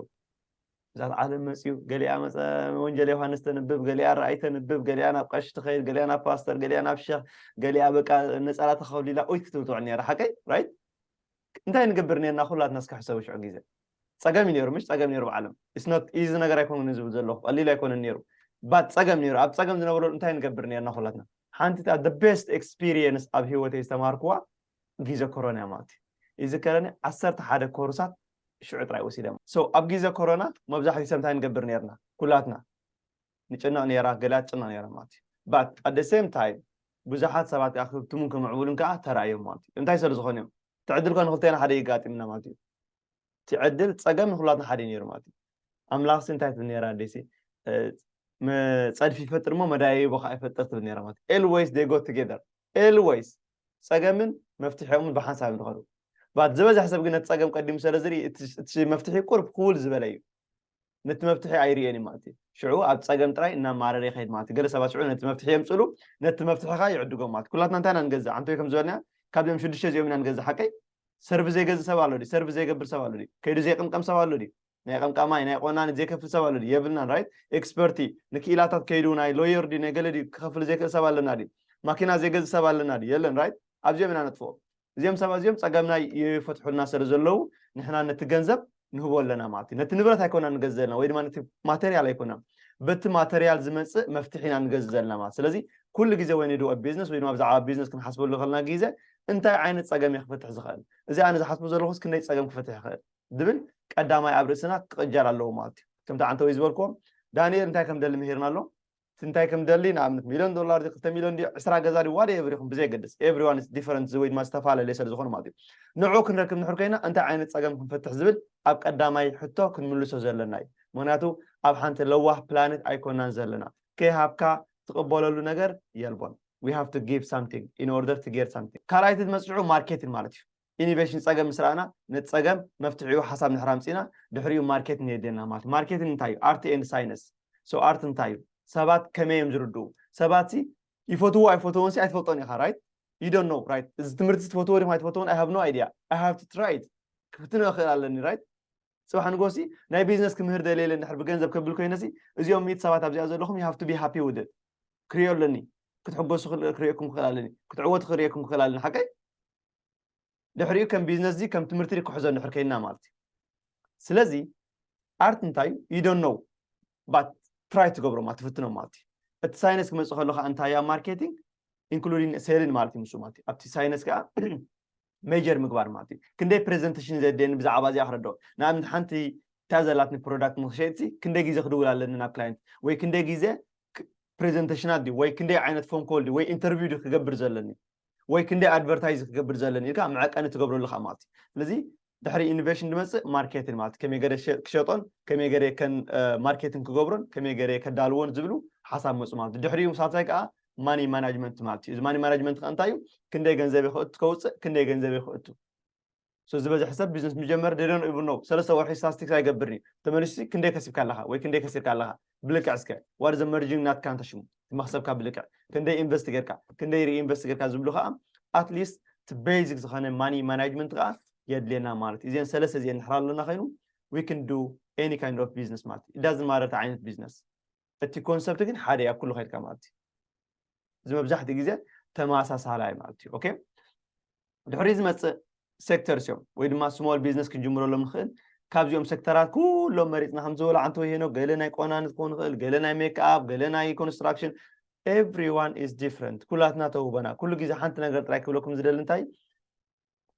ብዛት ዓለም መፅዩ ገሊኣ መፀ ወንጀል ዮሃንስ ተንብብ ገሊኣ ራእይ ተንብብ ገሊኣ ናብ ቀሺ ትኸይድ ገሊኣ ናብ ፓስተር ገሊኣ ናብ ሸኽ ገሊኣ በቃ ነፀላ ተኸሊላ ኦይ ክትብል ትውዕል ነይራ ሓቀይ ራይት? እንታይ ንገብር ነርና ኩላትና እስከ ሕሰቡ ሽዑ ግዜ ፀገም እዩ ነይሩ ምሽ ፀገም ነይሩ ብዓለም ኢዝ ነገር ኣይኮኑን ዝብል ዘለኹ ቀሊል ኣይኮነን ነይሩ ባት ፀገም ነይሩ ኣብ ፀገም ዝነበረሉ እንታይ ንገብር ነርና ኩላትና ሓንቲ the best experience ኣብ ህይወተይ ዝተማሃርኩዋ ግዜ ኮሮና ማለት እዩ ይዝከረኒ ዓሰርተ ሓደ ኮርሳት ሽዑ ጥራይ ወሲደ so ኣብ ግዜ ኮሮና መብዛሕትኡ ሰብ እንታይ ንገብር ነርና ኩላትና ንጭነቕ ነራ ገሊኣ ትጭነቕ ነራ ማለት እዩ but at the same time ብዙሓት ሰባት ከዓ ክህብትሙን ክምዕብሉን ከዓ ተራእዮም ማለት እዩ እንታይ ስለ ዝኾነ እዮም እቲ ዕድል ከ ንክልቴና ሓደ የጋጢምና ማለት እዩ እቲ ዕድል ፀገም ንኩላትና ሓደ ነይሩ ማለት እዩ ኣምላኽሲ እንታይ ትብል ነራ ኣደይሲ ፀድፊ ይፈጥር እሞ መዳየቦ ከዓ ይፈጥር ትብል ነራ ማለት always they go together always ፀገምን መፍትሒኦምን ብሓንሳብ ዝኸዱ ባት ዝበዝሕ ሰብ ግን ነቲ ፀገም ቀዲሙ ስለ ዝርኢ እቲ መፍትሒ ቁርብ ክውል ዝበለ እዩ ነቲ መፍትሒ ኣይርእየን እዩ ማለት እዩ ሽዑ ኣብ ፀገም ጥራይ እናማረረ ይኸይድ ማለት እዩ ገለ ሰባት ሽዑ ነቲ መፍትሒ የምፅሉ ነቲ መፍትሒ ከዓ ይዕድጎም ማለት ኩላትና እንታይ ኢና ንገዝእ ኣንተ ከም ዝበልና ካብዚኦም ሽዱሽተ እዚኦም ኢና ንገዝእ ሓቀይ ሰርቪ ዘይገዝእ ሰብ ኣሎ ድዩ ሰርቪ ዘይገብር ሰብ ኣሎ ድዩ ከይዱ ዘይቅምቀም ሰብ ኣሎ ድዩ ናይ ቀምቃማይ ናይ ቆናኒ ዘይከፍል ሰብ ኣሎ ድዩ የብልናን ራይት ኤክስፐርቲ ንክኢላታት ከይዱ ናይ ሎየር ድዩ ናይ ገለ ድዩ ክኸፍል ዘይክእል ሰብ ኣለና ድዩ ማኪና ዘይገዝእ ሰብ ኣለና ድዩ የለን ራይት ኣብዚኦም ኢና ነጥፍኦ እዚኦም ሰባት እዚኦም ፀገምና ይፈትሑልና ስለ ዘለዉ ንሕና ነቲ ገንዘብ ንህቦ ኣለና ማለት እዩ ነቲ ንብረት ኣይኮና ንገዝ ዘለና ወይ ድማ ነቲ ማተርያል ኣይኮና በቲ ማተርያል ዝመፅእ መፍትሒ ኢና ንገዝ ዘለና ማለት ስለዚ ኩሉ ግዜ ወይ ንድወ ቢዝነስ ወይ ድማ ብዛዕባ ቢዝነስ ክንሓስበሉ ከለና ግዜ እንታይ ዓይነት ፀገም እየ ክፈትሕ ዝኽእል እዚ ኣነ ዝሓስቡ ዘለኹስ ክንደይ ፀገም ክፈትሕ ይኽእል ዝብል ቀዳማይ ኣብ ርእስና ክቕጀር ኣለዎ ማለት እዩ ከምቲ ዓንተወይ ዝበልክዎም ዳንኤል እንታይ ከም ደሊ ምሂርና ኣሎ እንታይ ከም ደሊ ንኣብነት ሚሊዮን ዶላር ዲ ክልተ ሚሊዮን ዲ ዕስራ ገዛ ዲ ዋደ ኤቭሪኹም ብዘይ ገድስ ኤቭሪዋን ዲፈረንት ወይ ድማ ዝተፈላለየ ስለ ዝኾነ ማለት እዩ ንዑ ክንረክብ ንሕር ኮይና እንታይ ዓይነት ፀገም ክንፈትሕ ዝብል ኣብ ቀዳማይ ሕቶ ክንምልሶ ዘለና እዩ ምክንያቱ ኣብ ሓንቲ ለዋህ ፕላኔት ኣይኮናን ዘለና ከይሃብካ ትቕበለሉ ነገር የልቦን we have to give something in order to get something ካልኣይቲ ዝመፅዑ ማርኬቲንግ ማለት እዩ ኢኒቬሽን ፀገም ምስ ረኣና ነቲ ፀገም መፍትሒኡ ሓሳብ ንሕር ኣምፂና ድሕሪኡ ማርኬቲንግ የድልየና ማለት ማርኬቲንግ እንታይ እዩ ኣርት ኤንድ ሳይነስ so ኣርት እንታይ እዩ ሰባት ከመይ እዮም ዝርድኡ ሰባት ሲ ይፈትዎ ኣይፈትዎን ሲ ኣይትፈልጦን ኢኻ right you don't know right እዚ ትምህርቲ ትፈትዎ ዲኹም ኣይትፈትዎን I have no idea I have to try it ክፍትኖ ይኽእል ኣለኒ right ፅባሕ ንጎሲ ናይ ቢዝነስ ክምህር ደልየ እንድሕር ብገንዘብ ከብል ኮይነሲ እዚኦም ሚት ሰባት ኣብዚኣ ዘለኹም you have to be happy with it ክሪኦ ኣለኒ ክትሕጎሱ ክሪኦኩም ክኽእል ኣለኒ ክትዕወቱ ክሪኦኩም ክኽእል ኣለኒ ሓቀይ ድሕሪኡ ከም ቢዝነስ እዚ ከም ትምህርቲ ክሕዞ እንድሕር ከይና ማለት እዩ ስለዚ ኣርት እንታይ እዩ you don't know but try ትገብሮ ማለት ትፍትኖ ማለት እዩ እቲ ሳይነስ ክመፅእ ከሎ ከዓ እንታይ እያ ማርኬቲንግ including selling ማለት እዩ ምስ ማለት እዩ ኣብቲ ሳይነስ ከዓ ሜጀር ምግባር ማለት እዩ ክንደይ ፕሬዘንቴሽን ዘድልየኒ ብዛዕባ እዚኣ ክረድኦ ንኣብነት ሓንቲ እታ ዘላትኒ ፕሮዳክት ንክሸጥሲ ክንደይ ግዜ ክድውል ኣለኒ ናብ ክላይንት ወይ ክንደይ ግዜ ፕሬዘንቴሽናት ድዩ ወይ ክንደይ ዓይነት ፎን ኮል ድዩ ወይ ኢንተርቪው ድዩ ክገብር ዘለኒ ወይ ክንደይ ኣድቨርታይዝ ክገብር ዘለኒ ኢልካ መዐቀኒ ትገብረሉ ከዓ ማለት እዩ ስለዚ ድሕሪ ኢኖቬሽን ዝመፅእ ማርኬቲንግ ማለት ከመይ ገረ ክሸጦን ከመይ ገረ ከን ማርኬቲንግ ክገብሮን ከመይ ገረ ከዳልዎን ዝብሉ ሓሳብ መፁ ማለት ድሕሪኡ ሳልሳይ ከዓ ማኒ ማናጅመንት ማለት እዩ። እዚ ማኒ ማናጅመንት ከ እንታይ እዩ? ክንደይ ገንዘብ ከውፅእ ክንደይ ገንዘብ ከእቱ። So ዝበዝሕ ሰብ ቢዝነስ ምጀመር ደደን ኢቭን ነው ሰለስተ ወርሒ ስታስቲክስ ኣይገብርን እዩ። ተመሊሱ ክንደይ ከሲብካ ኣለካ ወይ ክንደይ ከሲርካ ኣለካ ብልክዕ እስከ ዋት ዘ መርጂንግ ናትካ እንተ ሽሙ መክሰብካ ብልክዕ ክንደይ ኢንቨስት ጌርካ ክንደይ ሪኢንቨስት ጌርካ ዝብሉ ከዓ ኣትሊስት እቲ ቤዚክ ዝኮነ ማኒ ማናጅመንት ከዓ የድልየና ማለት እዩ። እዚአን ሰለስተ እዚአን ንሕራ ኣለና ኮይኑ we can do any kind of business ማለት እዩ። ዳዝን ማረር ዓይነት ቢዝነስ እቲ ኮንሰፕት ግን ሓደ ኣብ ኩሉ ከይድካ ማለት እዩ። እዚ መብዛሕትኡ ግዜ ተመሳሳላይ ማለት እዩ። ኦኬ ድሕሪ ዝመፅእ ሴክተርስ እዮም ወይ ድማ ስሞል ቢዝነስ ክንጅምረሎም ንኽእል። ካብዚኦም ሴክተራት ኩሎም መሪፅና ከም ዝበሉ ዓንተ ወይ ሄኖ ገለ ናይ ቆናን ክኾን ይኽእል፣ ገለ ናይ ሜክኣፕ፣ ገለ ናይ ኮንስትራክሽን። Everyone is different። ኩላትና ተውህቦና ኩሉ ግዜ ሓንቲ ነገር ጥራይ ክብለኩም ዝደሊ እንታይ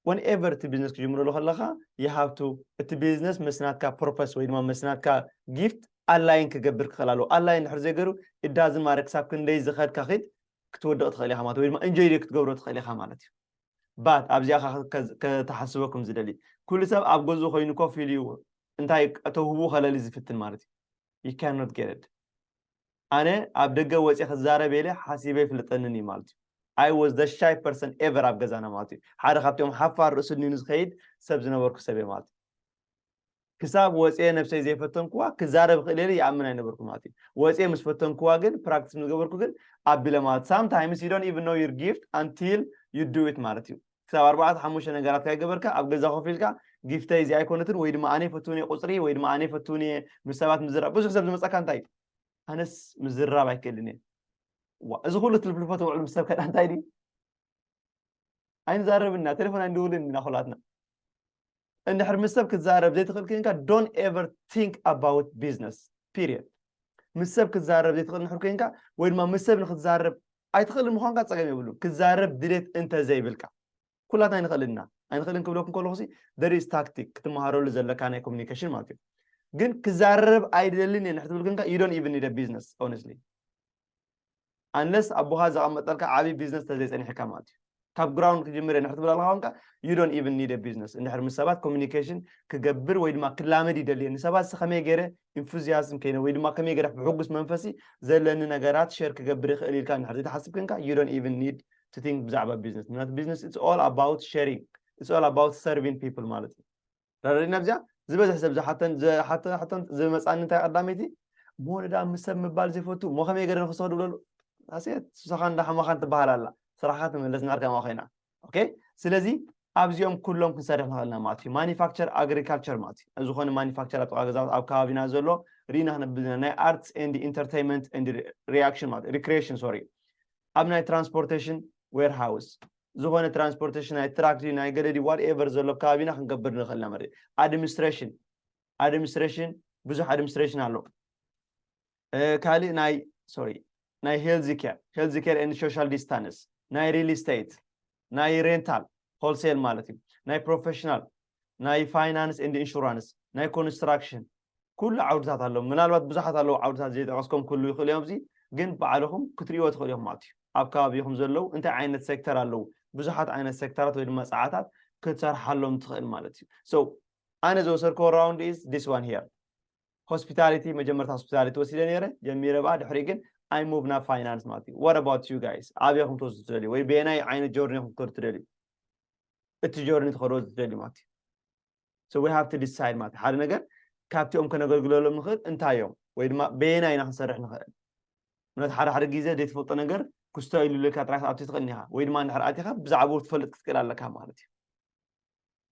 whenever እቲ ቢዝነስ ክጅምረሉ ከለካ you have to እቲ ቢዝነስ ምስ ናትካ ፐርፐስ ወይ ድማ ምስ ናትካ ጊፍት ኣላይን ክገብር ክኽእል ኣለዎ። ኣላይን ድሕር ዘይገሩ እዳዝን ማረ ክሳብ ክንደይ ዝኸድካ ኺድ ክትወድቕ ትኽእል ኢኻ ማለት ወይ ድማ እንጆይ ክትገብሮ ትኽእል ኢኻ ማለት እዩ። ባት ኣብዚኣ ከተሓስበኩም ዝደሊ ኩሉ ሰብ ኣብ ገዝኡ ኮይኑ ኮፍ ኢሉ እዩ እንታይ ተውህቡ ከለሊ ዝፍትን ማለት እዩ። You cannot get it። ኣነ ኣብ ደገ ወፂ ክዛረብ የለ ሓሲበ ይፍልጠንን እዩ ማለት እዩ። I was the shy person ever ኣብ ገዛና ማለት እዩ። ሓደ ካብቶም ሓፋር ርእሱ ድኒኑ ዝኸይድ ሰብ ዝነበርኩ ሰብ ማለት እዩ። ክሳብ ወፅየ ነብሰይ ዘይፈተንኩዋ ክዛረብ ክእል የለ ይኣምን ኣይነበርኩ ማለት እዩ። ወፅየ ምስ ፈተንኩዋ ግን ፕራክቲስ ምስ ገበርኩ ግን ኣቢለ ማለት sometimes you don't even know your gift until you do it ማለት እዩ። ክሳብ ኣርባዕተ ሓሙሽተ ነገራት ካይገበርካ ኣብ ገዛ ኮፍ ኢልካ ጊፍተይ እዚ ኣይኮነትን ወይ ድማ ኣነ ይፈትውን እየ ቁፅሪ ወይ ድማ ኣነ ይፈትውን እየ ምስ ሰባት ምዝራብ ብዙሕ ሰብ ዝመፀካ እንታይ ኣነስ ምዝራብ ኣይክእልን እየ። ዋ እዚ ኩሉ ትልፍልፎ ትውዕል ምስ ሰብ ከዳ እንታይ ድዩ? ኣይንዛረብና ቴሌፎን ኣይንድውልን ኢና ኩላትና። እንድሕር ምስ ሰብ ክትዛረብ ዘይትኽእል ኮይንካ don't ever think about business period። ምስ ሰብ ክትዛረብ ዘይትኽእል እንድሕር ኮይንካ ወይ ድማ ምስ ሰብ ንክትዛረብ ኣይትኽእልን ምዃንካ ፀገም የብሉን። ክዛረብ ድሌት እንተዘይብልካ ኩላትና ኣይንኽእልን ኢና። ኣይንኽእልን ክብለኩም ከለኹ there is tactic ክትመሃረሉ ዘለካ ናይ ኮሚኒኬሽን ማለት እዩ። ግን ክዛረብ ኣይደልን እየ ንሕትብል ኮይንካ you don't even need a business honestly። Unless ኣቦኻ ዘቐመጠልካ ዓብዪ ቢዝነስ ተዘይፀኒሕካ ማለት እዩ። ካብ ግራውንድ ክጅምር እየ ንሕር ትብል ኣለካ ኮንካ you don't even need a business። እንድሕር ምስ ሰባት ኮሚኒኬሽን ክገብር ወይ ድማ ክላመድ ይደሊ እየ ንሰባት ስ ከመይ ገይረ ኢንፉዚያዝም ከይነ ወይ ድማ ከመይ ገይረ ብሕጉስ መንፈሲ ዘለኒ ነገራት ሸር ክገብር ይኽእል ኢልካ እንድሕር ዘይትሓስብ ኮንካ you don't even need to think ብዛዕባ ቢዝነስ። ምክንያቱ ቢዝነስ it's all about sharing, it's all about serving people ማለት እዩ። ተረዲእና ኣብዚኣ ዝበዝሕ ሰብ ዝሓተን ዝሓተ ሓተን ዝመፃኒ እንታይ ቀዳመይቲ እሞ ንዳ ምስ ሰብ ምባል ዘይፈቱ እሞ ከመይ ገይረ ንክሰዱ ብለሉ ኣሴት ንስኻ እንዳ ሓማኻን ትበሃል ኣላ ስራሕካ ትምለስ ንዕርካ ማ ኮይና ኦኬ። ስለዚ ኣብዚኦም ኩሎም ክንሰርሕ ንኽእልና ማለት እዩ። ማኒፋክቸር ኣግሪካልቸር ማለት እዩ። ዝኾነ ማኒፋክቸር ኣብ ጥቓ ገዛውት ኣብ ከባቢና ዘሎ ርኢና ክነብል ናይ ኣርትስ ኤንድ ኢንተርቴይንመንት ኤንድ ሪያክሽን ማለት ሪክሪኤሽን ሶሪ ኣብ ናይ ትራንስፖርቴሽን ዌርሃውስ ዝኾነ ትራንስፖርቴሽን ናይ ትራክ ድዩ ናይ ገለ ድዩ ዋትኤቨር ዘሎ ኣብ ከባቢና ክንገብር ንኽእል ኢና ማለት እዩ። ኣድሚኒስትሬሽን ኣድሚኒስትሬሽን ብዙሕ ኣድሚኒስትሬሽን ኣሎ። ካልእ ናይ ሶሪ ናይ ሄልዝ ኬር ሄልዝ ኬር ኤንድ ሶሻል ዲስታንስ ናይ ሪል ስቴት ናይ ሬንታል ሆልሴል ማለት እዩ ናይ ፕሮፌሽናል ናይ ፋይናንስ ኤንድ ኢንሹራንስ ናይ ኮንስትራክሽን ኩሉ ዓውድታት ኣለዉ። ምናልባት ብዙሓት ኣለዉ ዓውድታት ዘይጠቀስኮም ክህሉ ይኽእሉ እዮም። እዚ ግን ባዕልኹም ክትርእይዎ ትኽእሉ ኢኹም ማለት እዩ። ኣብ ከባቢኹም ዘለዉ እንታይ ዓይነት ሴክተር ኣለዉ ብዙሓት ዓይነት ሴክተራት ወይ ድማ ፀዓታት ክትሰርሓሎም ትኽእል ማለት እዩ። So ኣነ ዝወሰድክዎ ራውንድ is this one here hospitality መጀመርታ hospitality ወሲደ ነይረ ጀሚረ ብኣ ድሕሪ ግን I move ናብ ፋይናንስ ማለት እዩ። What about you guys? ኣበይ ኢኹም ትወስዱ ትደልዩ ወይ በየናይ ዓይነት ጆርኒ ኢኹም ክትከዱ ትደልዩ? እቲ ጆርኒ ትኸዶ ትደልዩ ማለት እዩ። So we have to decide ማለት ሓደ ነገር ካብቲኦም ከነገልግለሎም ንኽእል እንታይ እዮም ወይ ድማ በየና ኢና ክንሰርሕ ንኽእል። ምክንያቱ ሓደ ሓደ ግዜ ዘይትፈልጦ ነገር ክስቶ ኢሉ ልካ ጥራይ ክትኣቱ ትኽእል ኢኻ ወይ ድማ እንድሕር ኣቲኻ ብዛዕባኡ ትፈልጥ ክትክእል ኣለካ ማለት እዩ።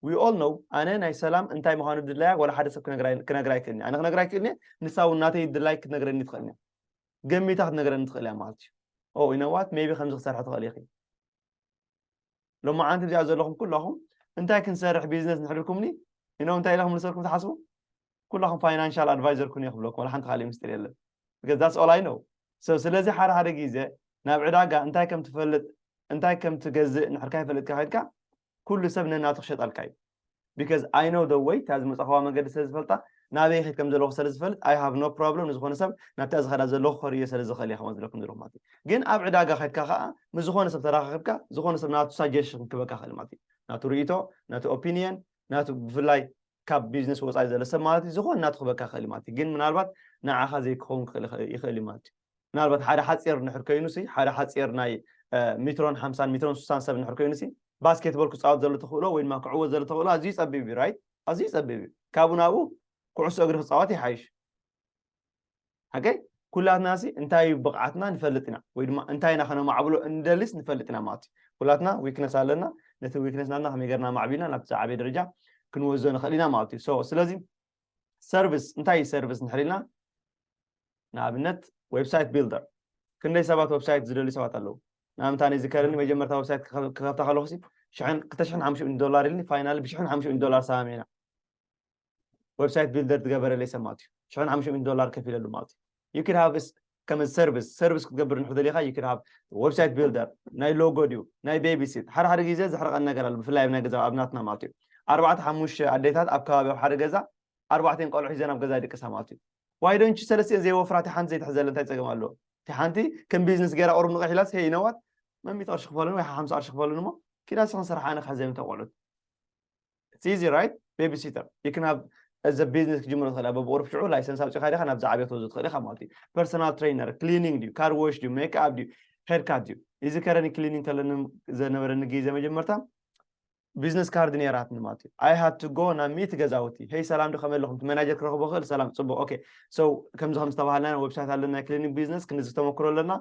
We all know ኣነ ናይ ሰላም እንታይ ምዃኑ ድላያ ዋላ ሓደ ሰብ ክነግራ ኣይክእልኒ ኣነ ክነግራ ኣይክእልኒ ንሳ እውን ናተይ ድላይ ክትነግረኒ ትኽእልኒ ገሚታ ክትነግረኒ ትኽእል እያ ማለት እዩ። ኦ you know what maybe ከምዚ ክሰርሐ ትኽእል ኢኺ ሎማዓንቲ እዚኣ ዘለኹም ኩላኹም እንታይ ክንሰርሕ ቢዝነስ ንሕድርኩምኒ ኢኖ እንታይ ኢለ ክምልሰልኩም ትሓስቡ? ኩላኹም ፋይናንሻል ኣድቫይዘር ኩን ክብለኩም ዋላ ሓንቲ ካልእ ምስጢር የለን። Because that's all I know። So ስለዚ ሓደ ሓደ ግዜ ናብ ዕዳጋ እንታይ ከም ትፈልጥ እንታይ ከም ትገዝእ ንሕርካ ይፈልጥካ ከድካ ኩሉ ሰብ ነናቱ ክሸጠልካ እዩ። Because I know the way እታ ዝመፃኸዋ መንገዲ ስለ ዝፈልጣ ናበይ ኸድ ከም ዘለኹ ስለ ዝፈልጥ I have no problem ንዝኾነ ሰብ ናብታ ዝኸዳ ዘለኹ ከርእዮ ስለ ዝኽእል እየ ከምኡ ዝብለኩም ዘለኹ ማለት እዩ። ግን ኣብ ዕዳጋ ከድካ ከዓ ምስ ዝኾነ ሰብ ተራኻኺብካ ዝኾነ ሰብ ናቱ ሳጀሽን ክበካ ክእል ማለት እዩ። ናቱ ርእይቶ ናቱ ኦፒኒየን ናቱ ብፍላይ ካብ ቢዝነስ ወፃኢ ዘሎ ሰብ ማለት እዩ ዝኾነ ናቱ ክበካ ክእል ማለት እዩ ግን ምናልባት ንዓኻ ዘይክኸውን ክእል ይኽእል እዩ ማለት እዩ ምናልባት ሓደ ሓፂር ንሕር ኮይኑ ሲ ሓደ ሓፂር ናይ ሚትሮን ሓምሳን ሚትሮን ስሳን ሰብ ንሕር ኮይኑ ሲ ባስኬትቦል ክፃወት ዘሎ ተኽእሎ ወይ ድማ ክዕወት ዘሎ ተኽእሎ ኣዝዩ ፀቢብ እዩ ራይት ኣዝዩ ፀቢብ እዩ ካብኡ ናብኡ ኩዕሶ እግሪ ክፃወት ይሓይሽ ሓቀይ ኩላትና ሲ እንታይ እዩ ብቕዓትና ንፈልጥ ኢና ወይ ድማ እንታይ ኢና ከነማዕብሎ እንደልስ ንፈልጥ ኢና ማለት እዩ ኩላትና ዊክነስ ኣለና ነቲ ዊክነስ ናትና ከመይ ገርና ማዕቢልና ናብቲ ዝዓበየ ደረጃ ክንወዞ ንኽእል ኢና ማለት እዩ ስለዚ ሰርቪስ እንታይ እዩ ሰርቪስ ንሕር ኢልና ንኣብነት ዌብሳይት ቢልደር ክንደይ ሰባት ዌብሳይት ዝደልዩ ሰባት ኣለዉ ንኣብነት ኣነ ዝከረኒ መጀመርታ ዌብሳይት ክኸፍታ ከለኹ ክልተ ሽሕን ሓሙሽተ ሚእትን ዶላር ኢልኒ ፋይናል ብሽሕን ሓሙሽተ ሚእትን ዶላር ሰማሚዕና ዌብሳይት ቢልደር ዝገበረለይ ሰብ ማለት እዩ ሽሕን ሓሙሽተ ሚእትን ዶላር ከፊለሉ ማለት እዩ you could have ከም ሰርቪስ ሰርቪስ ክትገብር ንሕር ደሊኻ you could have website builder ናይ ሎጎ ድዩ ናይ ቤቢሲት ሓደ ሓደ ግዜ ዘሕርቐን ነገር ኣሎ ብፍላይ ኣብ ናይ ገዛ ኣብናትና ማለት እዩ ኣርባዕተ ሓሙሽተ ኣዴታት ኣብ ከባቢ ኣብ ሓደ ገዛ ኣርባዕተን ቆልዑ ሒዘን ኣብ ገዛ ይድቅሳ ማለት እዩ ዋይዶንቺ ሰለስቲኤን ዘይወፍራ እቲ ሓንቲ ዘይትሕዘለ እንታይ ፀገም ኣለዎ እቲ ሓንቲ ከም ቢዝነስ ገይራ ቁሩብ ንቕሕ ኢላስ ሄይ ይነዋት መሚት ቅርሺ ክፈሉን ወይ ሓምሳ ቅርሺ ክፈሉን እሞ ኪዳ ስኽን ስራሕ ኣነ ክሕዘ ምተቆሉት it's easy right babysitter you can have as a business ክጅምሮ ትኽእል ኣብ ብቁሩብ ሽዑ ላይሰንስ ኣውፂኻ ዲኻ ናብዚ ዓብዮ ተወዞ ትኽእል ኢኻ ማለት እዩ personal trainer cleaning ድዩ car wash ድዩ make up ድዩ haircut ድዩ እዚ ከረኒ ክሊኒንግ ከለኒ ዘነበረኒ ግዜ መጀመርታ ቢዝነስ ካርድ ነይራትኒ ማለት እዩ I had to go ናብ ሚእቲ ገዛውቲ ሄይ ሰላም ዶ ከመይ ኣለኹም እቲ መናጀር ክረኽቦ ክእል ሰላም ፅቡቅ okay so ከምዚ ከም ዝተባሃልና ዌብሳይት ኣለና ናይ ክሊኒንግ ቢዝነስ ክንዚ ተመክሮ ኣለና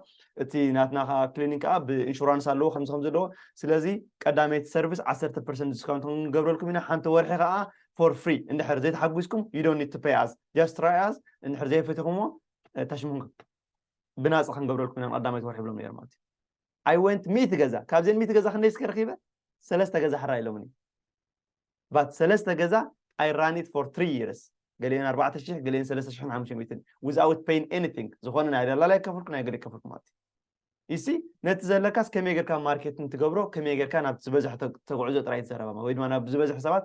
እቲ ናትና ከዓ ክሊኒንግ ከዓ ብኢንሹራንስ ኣለዎ ከምዚ ከም ዘለዎ ስለዚ ቀዳመይቲ ሰርቪስ ዓሰርተ ፐርሰንት ዲስካውንት ክንገብረልኩም ኢና ሓንቲ ወርሒ ከዓ for free እንድሕር ዘይተሓጒስኩም you don't need to pay us just try us እንድሕር ዘይፈቲኹሞ ታሽምኩም ብናፃ ክንገብረልኩም ኢና ቀዳመይቲ ወርሒ ብሎም ነይር ማለት እዩ I went ሚእቲ ገዛ ካብዘን ሚእቲ ገዛ ክንደይ እስከ ረኪበ ሰለስተ ገዛ ሕራ ኢሎምኒ but ሰለስተ ገዛ I ran it for three years ገሊአን ኣርባዕተ ሽሕ ገሊአን ሰለስተ ሽሕን ሓሙሽተ ሚእትን without paying anything ዝኾነ ናይ ደላላ ይከፈልኩ ናይ ገለ ይከፈልኩ ማለት እዩ you see ነቲ ዘለካስ ከመይ ጌርካ ማርኬቲንግ ትገብሮ ከመይ ጌርካ ናብ ዝበዝሕ ተጉዕዞ ጥራይ ትዘረባ ወይ ድማ ናብ ዝበዝሕ ሰባት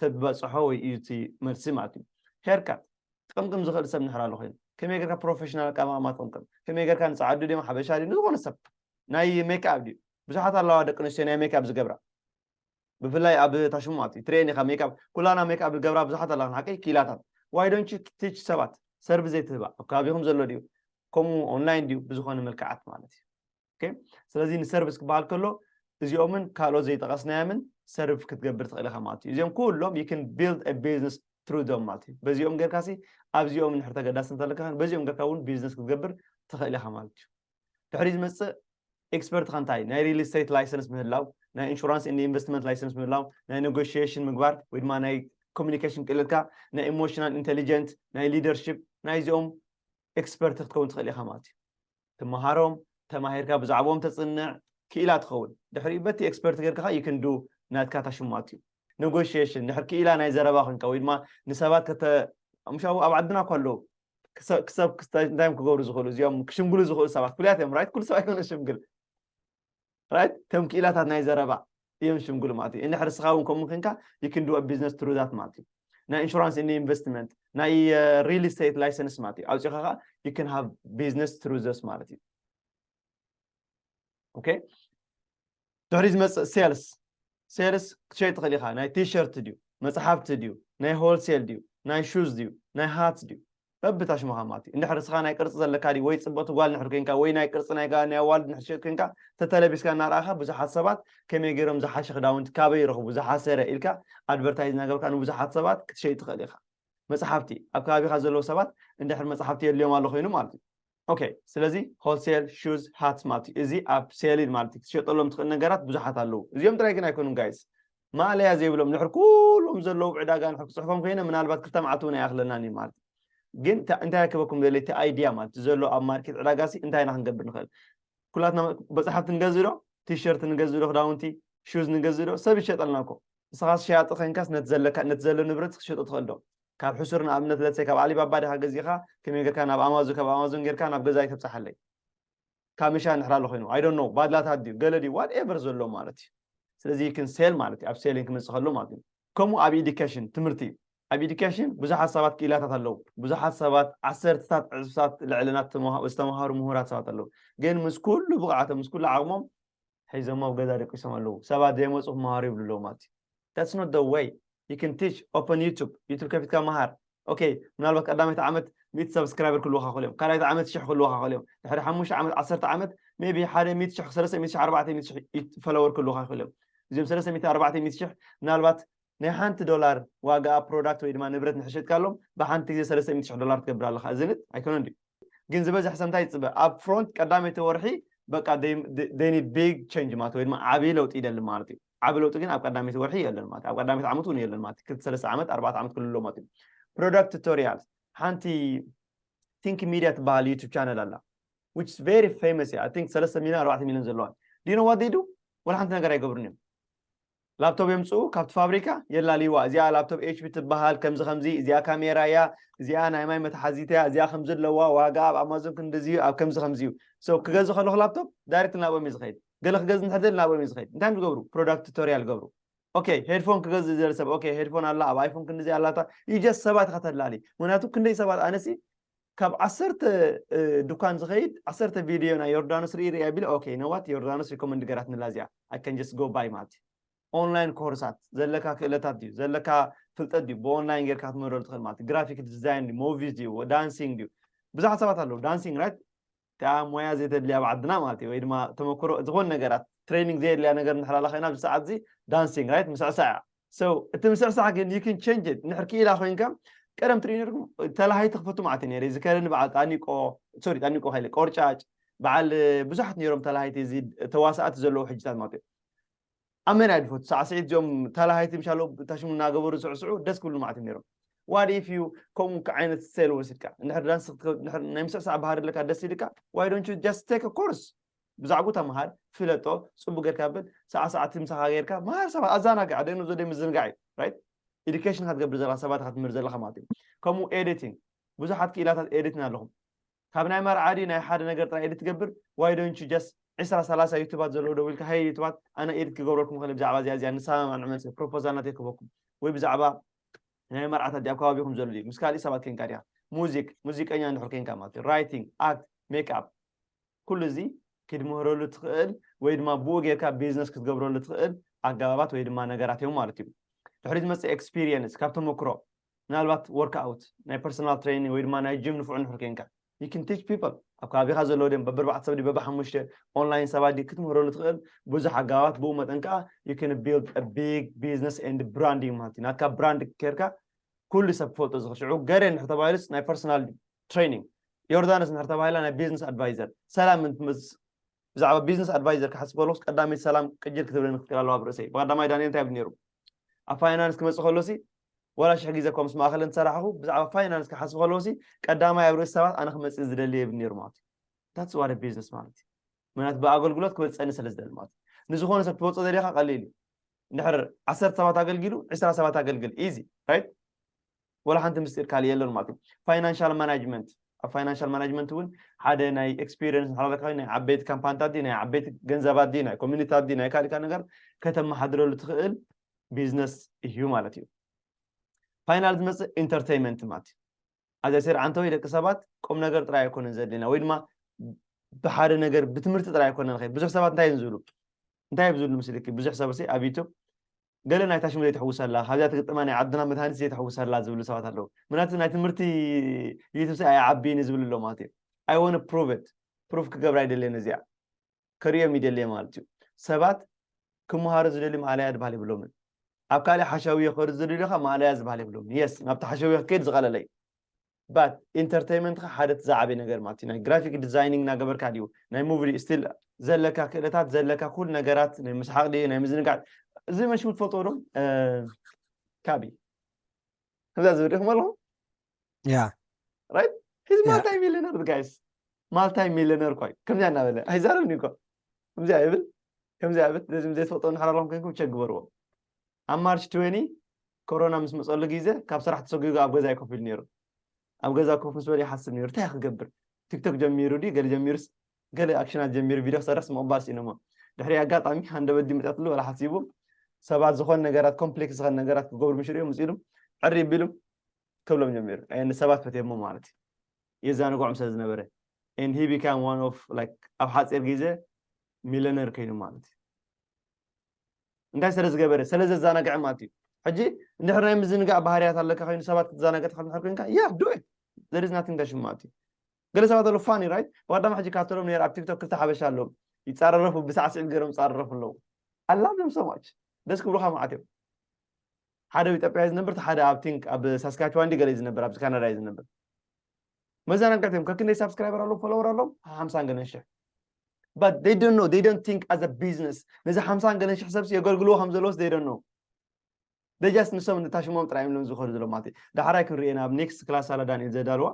ተበፅሖ ወይ እዩ እቲ መልሲ ማለት እዩ haircut ክቕምቅም ዝኽእል ሰብ ንሕር ኣሎ ኮይኑ ከመይ ጌርካ ፕሮፌሽናል ኣቀማቕማ ትቕምቅም ከመይ ጌርካ ንፀዓዱ ድዮም ሓበሻ ድዩ ንዝኾነ ሰብ ናይ ሜክኣፕ ድዩ ብዙሓት ኣለዋ ደቂ ኣንስትዮ ናይ ሜክኣፕ ዝገብራ ብፍላይ ኣብ ታሽሙ ማለት እዩ ትሬን ኢኻ ሜክኣፕ ኩላና ሜክኣፕ ዝገብራ ብዙሓት ኣለዋ ሓቂ ክኢላታት why don't you teach ሰባት ሰርቪስ ዘይትህባ ኣብ ከባቢኹም ዘሎ ድዩ ከምኡ ኦንላይን ድዩ ብዝኾነ መልክዓት ማለት እዩ okay ስለዚ ንሰርቪስ ክበሃል ከሎ እዚኦምን ካልኦት ዘይጠቐስናዮምን ሰርቭ ክትገብር ትኽእል ኢኻ ማለት እዩ እዚኦም ኩሎም you can build a business through them ማለት እዩ በዚኦም ጌርካ ሲ ኣብዚኦም ንድሕር ተገዳሲ እንተለካ በዚኦም ጌርካ እውን ቢዝነስ ክትገብር ትኽእል ኢኻ ማለት እዩ ድሕሪ ዝመፅእ ኤክስፐርት ከ እንታይ ናይ ሪል ስቴት ላይሰንስ ምህላው ናይ ኢንሹራንስ ን ኢንቨስትመንት ላይሰንስ ምህላው ናይ ኔጎሽሽን ምግባር ወይ ድማ ናይ ኮሚኒኬሽን ክእለትካ ናይ ኢሞሽናል ኢንቴሊጀንት ናይ ሊደርሽፕ ናይዚኦም ኤክስፐርት ክትከውን ትኽእል ኢኻ ማለት እዩ ትመሃሮም ተማሂርካ ብዛዕባኦም ተፅንዕ ክኢላ ትኸውን ድሕሪኡ በቲ ኤክስፐርት ጌርካ you can do ናትካ ታሽሙ ማለት እዩ ኔጎሽሽን ድሕር ክኢላ ናይ ዘረባ ኮንካ ወይ ድማ ንሰባት ከተ ምሻው ኣብ ዓድና እኳ ኣለዉ ክሰ- ክሰብ ክስተ- እንታይ እዮም ክገብሩ ዝኽእሉ እዚኦም ክሽምግሉ ዝኽእሉ ሰባት ፍሉያት እዮም ራይት ኩሉ ሰብ ኣይኮነ ሽምግል ራይት ከም ክኢላታት ናይ ዘረባ እዮም ሽምግሉ ማለት እዩ እንድሕር ስኻ እውን ከምኡ ኮንካ you can do a business through that ማለት እዩ ናይ ኢንሹራንስ ን ኢንቨስትመንት ናይ ሪል ስቴት ላይሰንስ ማለት እዩ ኣውፂኻ ከዓ you can have business through this ማለት እዩ okay ድሕሪ ዝመፅእ ሴልስ ሴልስ ክትሸይ ትኽእል ኢኻ ናይ ቲሸርት ድዩ መፅሓፍቲ ድዩ ናይ ሆልሴል ድዩ ናይ ሹዝ ድዩ ናይ ሃት ድዩ በብታ ሽምኻ ማለት እዩ እንድሕር እስኻ ናይ ቅርፂ ዘለካ ድዩ ወይ ፅብቕቲ ጓል ንሕር ኮንካ ወይ ናይ ቅርፂ ናይ ጋ- ናይ ኣዋልድ ንሕር ትሸጥ ኮንካ ተተለቢስካ እናረኣኻ ብዙሓት ሰባት ከመይ ገይሮም ዝሓሸ ክዳውንቲ ካበይ ይረኽቡ ዝሓሰረ ኢልካ ኣድቨርታይዝ እናገብርካ ንብዙሓት ሰባት ክትሸይ ትኽእል ኢኻ መፅሓፍቲ ኣብ ከባቢኻ ዘለዉ ሰባት እንድሕር መፅሓፍቲ የድልዮም ኣሎ ኮይኑ ማለት እዩ okay ስለዚ ሆልሴል ሹዝ ሃት ማለት እዩ እዚ ኣብ ሴሊድ ማለት እዩ ክትሸጠሎም ትኽእል ነገራት ብዙሓት ኣለዉ እዚኦም ጥራይ ግን ኣይኮኑን ጋይስ ማእለያ ዘይብሎም ንድሕር ኩሎም ዘለዉ ዕዳጋ ንድሕር ክፅሕፎም ኮይነ ምናልባት ክልተ መዓልቲ እውን ኣይኣኽለናን እዩ ማለት እዩ ግን እንታይ ክበኩም ደለ እቲ ኣይድያ ማለት ዘሎ ኣብ ማርኬት ዕዳጋ ሲ እንታይ ኢና ክንገብር ንኽእል ኩላትና መፅሓፍቲ ንገዝእ ዶ ቲሸርት ንገዝእ ዶ ክዳውንቲ ሹዝ ንገዝእ ዶ ሰብ ይሸጠልና እኮ ንስኻስ ሸያጢ ኮይንካስ ነቲ ዘለካ ነቲ ዘሎ ንብረት ክትሸጦ ትኽእል ዶ ካብ ሕሱር ንኣብነት ለትሰይ ካብ ኣሊባባ ዲኻ ገዚኻ ከመይ ጌርካ ናብ ኣማዞን ካብ ኣማዞን ጌርካ ናብ ገዛይ ተብፅሓለይ ካምሻ ንሕር ኣሎ ኮይኑ I don't know ባድላታት ድዩ ገለ ድዩ ዋትኤቨር ዘሎ ማለት እዩ ስለዚ you can sell ማለት እዩ ኣብ ሴሊንግ ክመፅእ ከሎ ማለት እዩ ከምኡ ኣብ ኢዱኬሽን ትምህርቲ ኣብ ኢዱኬሽን ብዙሓት ሰባት ክኢላታት ኣለዉ ብዙሓት ሰባት ዓሰርተታት ዕፅፍታት ልዕልና ዝተምሃሩ ምሁራት ሰባት ኣለዉ ግን ምስ ኩሉ ብቕዓቶም ምስ ኩሉ ዓቕሞም ሒዞም ኣብ ገዛ ደቂሶም ኣለዉ ሰባት ዘይመፁ ክመሃሩ ይብሉ ኣለዉ ማለት እዩ that's not the way you can teach, open YouTube, YouTube ከፊትካ መሃር። Okay፣ ምናልባት ቀዳመይቲ ዓመት ሚእቲ subscriber ክልውካ ክእሉ እዮም፣ ካልኣይቲ ዓመት ሽሕ ክልውካ ክእሉ እዮም። ድሕሪ ሓሙሽተ ዓመት፣ ዓሰርተ ዓመት maybe ሓደ ሚእቲ ሽሕ፣ ሰለስተ ሚእቲ ሽሕ፣ ኣርባዕተ ሚእቲ ሽሕ follower ክልውካ ክእሉ እዮም። እዚኦም ሰለስተ ሚእቲ፣ ኣርባዕተ ሚእቲ ሽሕ ምናልባት ናይ ሓንቲ ዶላር ዋጋ product ወይ ድማ ንብረት ንሕሸጥካሎም ብሓንቲ ግዜ ሰለስተ ሚእቲ ሽሕ ዶላር ትገብር ኣለካ። እዝንት ኣይኮነን ድዩ? ግን ዝበዝሕ ሰብ እንታይ ይፅበ? ኣብ front ቀዳመይቲ ወርሒ በቃ they need big change ማለት ወይ ድማ ዓብዪ ለውጢ ይደሊ ማለት እዩ። ዓብዪ ለውጢ ግን ኣብ ቀዳመይቲ ወርሒ የለን ማለት፣ ኣብ ቀዳመይቲ ዓመት እውን የለን ማለት፣ ክልተ ሰለስተ ዓመት፣ ኣርባዕተ ዓመት ክልሎ ማለት እዩ። Product tutorial፣ ሓንቲ Think Media ትበሃል YouTube channel ኣላ፣ which is very famous እያ። I think ሰለስተ ሚልዮን ኣርባዕተ ሚልዮን ዘለዋ። Do you know what they do? ወላ ሓንቲ ነገር ኣይገብሩን እዮም። ላፕቶፕ የምፅኡ ካብቲ ፋብሪካ፣ የላልይዋ። እዚኣ ላፕቶፕ HP ትበሃል፣ ከምዚ ከምዚ፣ እዚኣ ካሜራ እያ፣ እዚኣ ናይ ማይ መትሓዚት እያ፣ እዚኣ ከምዚ ኣለዋ፣ ዋጋ ኣብ ኣማዞን ክንድዚ እዩ፣ ኣብ ከምዚ ከምዚ እዩ። So ክገዝእ ከለኹ ላፕቶፕ ዳይሬክት ናብኦም እዩ ዝኸይድ። ገለ ክገዝእ እንድሕር ደሊ ናብኦም እዩ ዝኸይድ። እንታይ እዮም ዝገብሩ? Product tutorial ይገብሩ። Okay፣ ሄድፎን ክገዝእ ዝደሊ ሰብ፣ okay፣ ሄድፎን ኣላ፣ ኣብ ኣይፎን ክንድዚ ኣላታ። You just ሰባት ኢኻ ተላሊ። ምክንያቱ ክንደይ ሰባት፣ ኣነሲ ካብ ዓሰርተ ድኳን ዝኸይድ ዓሰርተ ቪድዮ ናይ ዮርዳኖስ ርኢ ርኢ ኣቢለ፣ okay፣ you know what፣ ዮርዳኖስ recommend ገራትንላ እዚኣ፣ I can just go buy ማለት እዩ። ኦንላይን ኮርሳት፣ ዘለካ ክእለታት ድዩ፣ ዘለካ ፍልጠት ድዩ፣ ብኦንላይን ጌርካ ክትምህረሉ ትኽእል ማለት እዩ። Graphic design ድዩ፣ movies ድዩ፣ dancing ድዩ? ብዙሓት ሰባት ኣለዉ፣ dancing፣ right? እቲኣ ሞያ ዘይተድልያ ኣብ ዓድና ማለት እዩ፣ ወይ ድማ ተመክሮ ዝኾነ ነገራት፣ training ዘየድልያ ነገር እንድሕር ኣላ ኮይና ኣብዚ ሰዓት እዚ፣ dancing፣ right? ምስዕሳዕ እያ። So እቲ ምስዕሳዕ ግን you can change it። እንድሕር ክኢላ ኮይንካ፣ ቀደም ትርኢ ነርኩም፣ ተላሃይቲ ክፈቱ ማለት እዩ ነይረ። ዝከረኒ በዓል ጣኒቆ፣ sorry፣ ጣኒቆ ሃይለ፣ ቆርጫጭ፣ በዓል ብዙሓት ነይሮም ተላሃይቲ፣ እዚ ተዋሳእቲ ዘለዉ ሕጅታት ማለት እዩ። ኣመን ኣይድፈቱ ሳዕስዒት፣ እዚኦም ተላሃይቲ ምሻሎ ታሽሙ እናገበሩ ዝስዕስዑ ደስ ክብሉ ማለት እዮም ነይሮም። What if you ከምኡ ዓይነት ስታይል ወሲድካ፣ እንድሕር ዳንስ ክትከ-፣ እንድሕር ናይ ምስዕሳዕ ባህሪ ኣለካ፣ ደስ ኢልካ፣ why don't you just take a course? ብዛዕባኡ ተምሃር፣ ፍለጦ፣ ጽቡቅ ጌርካ ብል፣ ሰዓ ሰዓት ምሳኻ ጌርካ፣ መሃር ሰባት፣ ኣዘናግዕ፣ ኣደኑ ዘደይ ምዝንጋዕ እዩ፣ right? ኤዱኬሽን ኢኻ ትገብር ዘለኻ፣ ሰባት ኢኻ ትምህር ዘለኻ ማለት እዩ። ከምኡ ኤዲቲንግ፣ ብዙሓት ክኢላታት ኤዲቲንግ ኣለኹም። ካብ ናይ መርዓ ድዩ ናይ ሓደ ነገር ጥራይ ኤዲት ትገብር? Why don't you just ዒስራ ሰላሳ ዩቱባት ዘለዉ ደው ኢልካ፣ "ሄይ ዩቱባት፣ ኣነ ኤዲት ክገብረልኩም ክእል ብዛዕባ እዚኣ፣ እዚኣ ንሰማማዕ፣ ንመጽእ ፕሮፖዛል ናተይ ክበኩም፣ ወይ ብዛዕባ ናይ መርዓታት ድዩ ኣብ ከባቢኹም ዘሎ ድዩ፣ ምስ ካልእ ሰባት ኬንካ ዲኻ?" ሙዚክ፣ ሙዚቀኛ እንድሕር ኬንካ ማለት እዩ፣ ራይቲንግ፣ ኣክት፣ ሜክኣፕ፣ ኩሉ እዚ ክትምህረሉ ትኽእል ወይ ድማ ብኡ ጌርካ ቢዝነስ ክትገብረሉ ትኽእል ኣገባባት ወይ ድማ ነገራት እዮም ማለት እዩ። ድሕሪት ዝመጽእ ኤክስፒሪየንስ ካብ ተመክሮ፣ ምናልባት ወርክኣውት፣ ናይ ፐርሰናል ትሬኒንግ ወይ ድማ ናይ ጂም ንፉዕ እንድሕር ኬንካ፣ you can teach people፣ ኣብ ከባቢኻ ዘለዉ ድዮም፣ በብኣርባዕተ ሰብ ድዩ፣ በብሓሙሽተ፣ ኦንላይን ሰባት ድዩ፣ ክትምህረሉ ትኽእል ብዙሕ ኣገባባት። ብኡ መጠን ከዓ you can build a big business and branding ማለት እዩ። ናትካ ብራንድ ኬርካ ኩሉ ሰብ ክፈልጦ ዝኽእል። ሽዑ ገሬ እንድሕር ተባሂሉስ ናይ ፐርሰናል ትሬኒንግ፣ ዮርዳኖስ እንድሕር ተባሂላ ናይ ቢዝነስ ኣድቫይዘር፣ ሰላም እንትመጽእ ብዛዕባ ቢዝነስ ኣድቫይዘር ክሓስብ ከለኹስ ቀዳመይቲ ሰላም ቅጅል ክትብለኒ ክትክእል ኣለዋ ኣብ ርእሰይ። ብቐዳማይ ዳንኤል እንታይ ይብል ነይሩ? ኣብ ፋይናንስ ክመጽእ ከሎሲ፣ ዋላ ሽሕ ግዜ እኳ ምስ ማእኸል እንተሰራሕኹ፣ ብዛዕባ ፋይናንስ ክሓስብ ከለውሲ ቀዳማይ ኣብ ርእሲ ሰባት ኣነ ክመጽእ ዝደሊ ይብል ነይሩ ማለት እዩ። That's what a business ማለት እዩ። ምክንያቱ ብኣገልግሎት ክበልጸኒ ስለ ዝደሊ ማለት እዩ። ንዝኾነ ሰብ ክትበልጾ ደሊኻ ቀሊል እዩ። እንድሕር ዓሰርተ ሰባት ኣገልጊሉ፣ ዕስራ ሰባት ኣገልግል፣ ኢዚ፣ ራይት? ወላ ሓንቲ ምስጢር ካልእ የለን ማለት እዩ። ፋይናንሻል ማናጅመንት፣ ኣብ ፋይናንሻል ማናጅመንት እውን ሓደ ናይ ኤክስፒሪየንስ ንሓላለካ ናይ ዓበይቲ ካምፓኒታት ድዩ፣ ናይ ዓበይቲ ገንዘባት ድዩ፣ ናይ ኮሚኒታት ድዩ፣ ናይ ካልእ ካልእ ነገር ከተመሓድረሉ ትኽእል ቢዝነስ እዩ ማለት እዩ። ፋይናል ዝመጽእ ኢንተርቴይንመንት ማለት እዩ። ኣዚ ሴር ዓንተወይ ደቂ ሰባት ቁም ነገር ጥራይ ኣይኮነን ዘድልየና፣ ወይ ድማ ብሓደ ነገር ብትምህርቲ ጥራይ ኣይኮነን ንኸይድ። ብዙሕ ሰባት እንታይ እዮም ዝብሉ? እንታይ እዮም ዝብሉ ምስልኪ? ብዙሕ ሰብ ሲ ኣብ ዩቱብ ገለ ናይ ታሽሙ ዘይትሕውሰላ፣ ካብዚኣ ትግጥማ ናይ ዓድና መድሃኒት ዘይትሕውሰላ ዝብሉ ሰባት ኣለዉ። ምክንያቱ ናይ ትምህርቲ ዩቱብ ሲ ኣይዓብይን ዝብሉ ኣለዉ ማለት እዩ። I wanna prove it። ፕሩፍ ክገብር ኣይደልየን እዚኣ። ከርእዮም ይደልየ ማለት እዩ። ሰባት ክመሃሩ ዝደልዩ ማእለያ ድባል የብሎምን። ኣብ ካልእ ሓሻውዮ ክኸዱ ዝደልዩ ኸ ማእለያ ዝበሃል የብሎምን። የስ፣ ናብቲ ሓሻውዮ ክከይድ ዝቐለለ እዩ። ባት ኢንተርቴይንመንትኻ ሓደ እቲ ዝዓበየ ነገር ማለት እዩ። ናይ ግራፊክ ዲዛይኒንግ እናገበርካ ድዩ፣ ናይ ሙቪ ስቲል ዘለካ ክእለታት፣ ዘለካ ኩሉ ነገራት፣ ናይ ምስሓቕ ድዩ፣ ናይ ምዝንጋዕ፣ እዚ መሽሙ ትፈልጥዎ ዶ? እ፣ ካቢ። ከምዛ ዝብል ሪኢኹም ኣለኹም? ያ ራይት? ሂዝ ያ። ማልታይ ሚሊዮነር ጋይስ። ማልታይ ሚሊዮነር እኳ እዩ። ከምዚኣ እናበለ ኣይዛረብን እዩ እኮ። ከምዚኣ ይብል፣ ከምዚኣ ይብል። ነዚ ዘይትፈልጥዎ እንድሕር ኣለኹም ኮይንኩም ቸክ ግበርዎ። ኣብ ማርች ትዌንቲ ኮሮና ምስ መጸሉ ግዜ ካብ ስራሕ ተሰጒጉ ኣብ ገዛ እዩ ኮፍ ኢሉ ነይሩ። ኣብ ገዛ ኮፍ ምስ በለ ይሓስብ ነይሩ፣ እንታይ ክገብር? ቲክቶክ ጀሚሩ ድዩ? ገለ ጀሚሩስ፣ ገለ ኣክሽናት ጀሚሩ፣ ቪድዮ ክሰርሕስ ምቕባል ስኢነሞ። ድሕሪ ኣጋጣሚ ሃንደበት ድዩ መጺኣትሉ ወላ ሓሲቡ፣ ሰባት ዝኾነ ነገራት፣ ኮምፕሌክስ ዝኾነ ነገራት ክገብሩ ምስ ርእዮም፣ ምስ ኢሉ ዕሪ ቢሉ ክብሎም ጀሚሩ። ኣይ፣ ንሰባት ፈትየሞ ማለት እዩ። የዛንግዖም ስለ ዝነበረ። And he became one of, like፣ ኣብ ሓጺር ግዜ ሚሊዮነር ኮይኑ ማለት እዩ። እንታይ ስለ ዝገበረ? ስለ ዘዘናግዐ ማለት እዩ። ሕጂ እንድሕር ናይ ምዝንጋዕ ባህርያት ኣለካ ኮይኑ ሰባት ክትዘናገ ትኽእል እንድሕር ኮይንካ yeah do it. There is nothing to shame ማለት እዩ። ገለ ሰባት ኣለዉ funny right? ብቐዳማ ሕጂ ካተሎም ነይር ኣብ ቲክቶክ ክልተ ሓበሻ ኣለዉ ይጻረረፉ ብሳዕስዒት ገይሮም ይጻረረፉ ኣለዉ። I love them so much. ደስ ክብሉኻ ማለት እዮም። ሓደ ኣብ ኢትዮጵያ እዩ ዝነብር፣ ሓደ ኣብ ቲንክ ኣብ ሳስካችዋን ድዩ ገለ እዩ ዝነብር፣ ኣብዚ ካናዳ እዩ ዝነብር። መዘናግዕቲ እዮም። ከክንደይ ሳብስክራይበር ኣለዎም ፎሎወር ኣለዎም ሓምሳን ገለን ሽሕ። But they don't know, they don't think as a business. ነዚ ሓምሳን ገለን ሽሕ ሰብሲ የገልግልዎ ከም ዘለዎስ they don't know. They just ንሶም ንታሽሞም ጥራይ እዮም ዝኸዱ ዘለዉ ማለት እዩ። ዳሕራይ ክንሪኤና ኣብ ኔክስት ክላስ ኣላ ዳንኤል ዘዳልዋ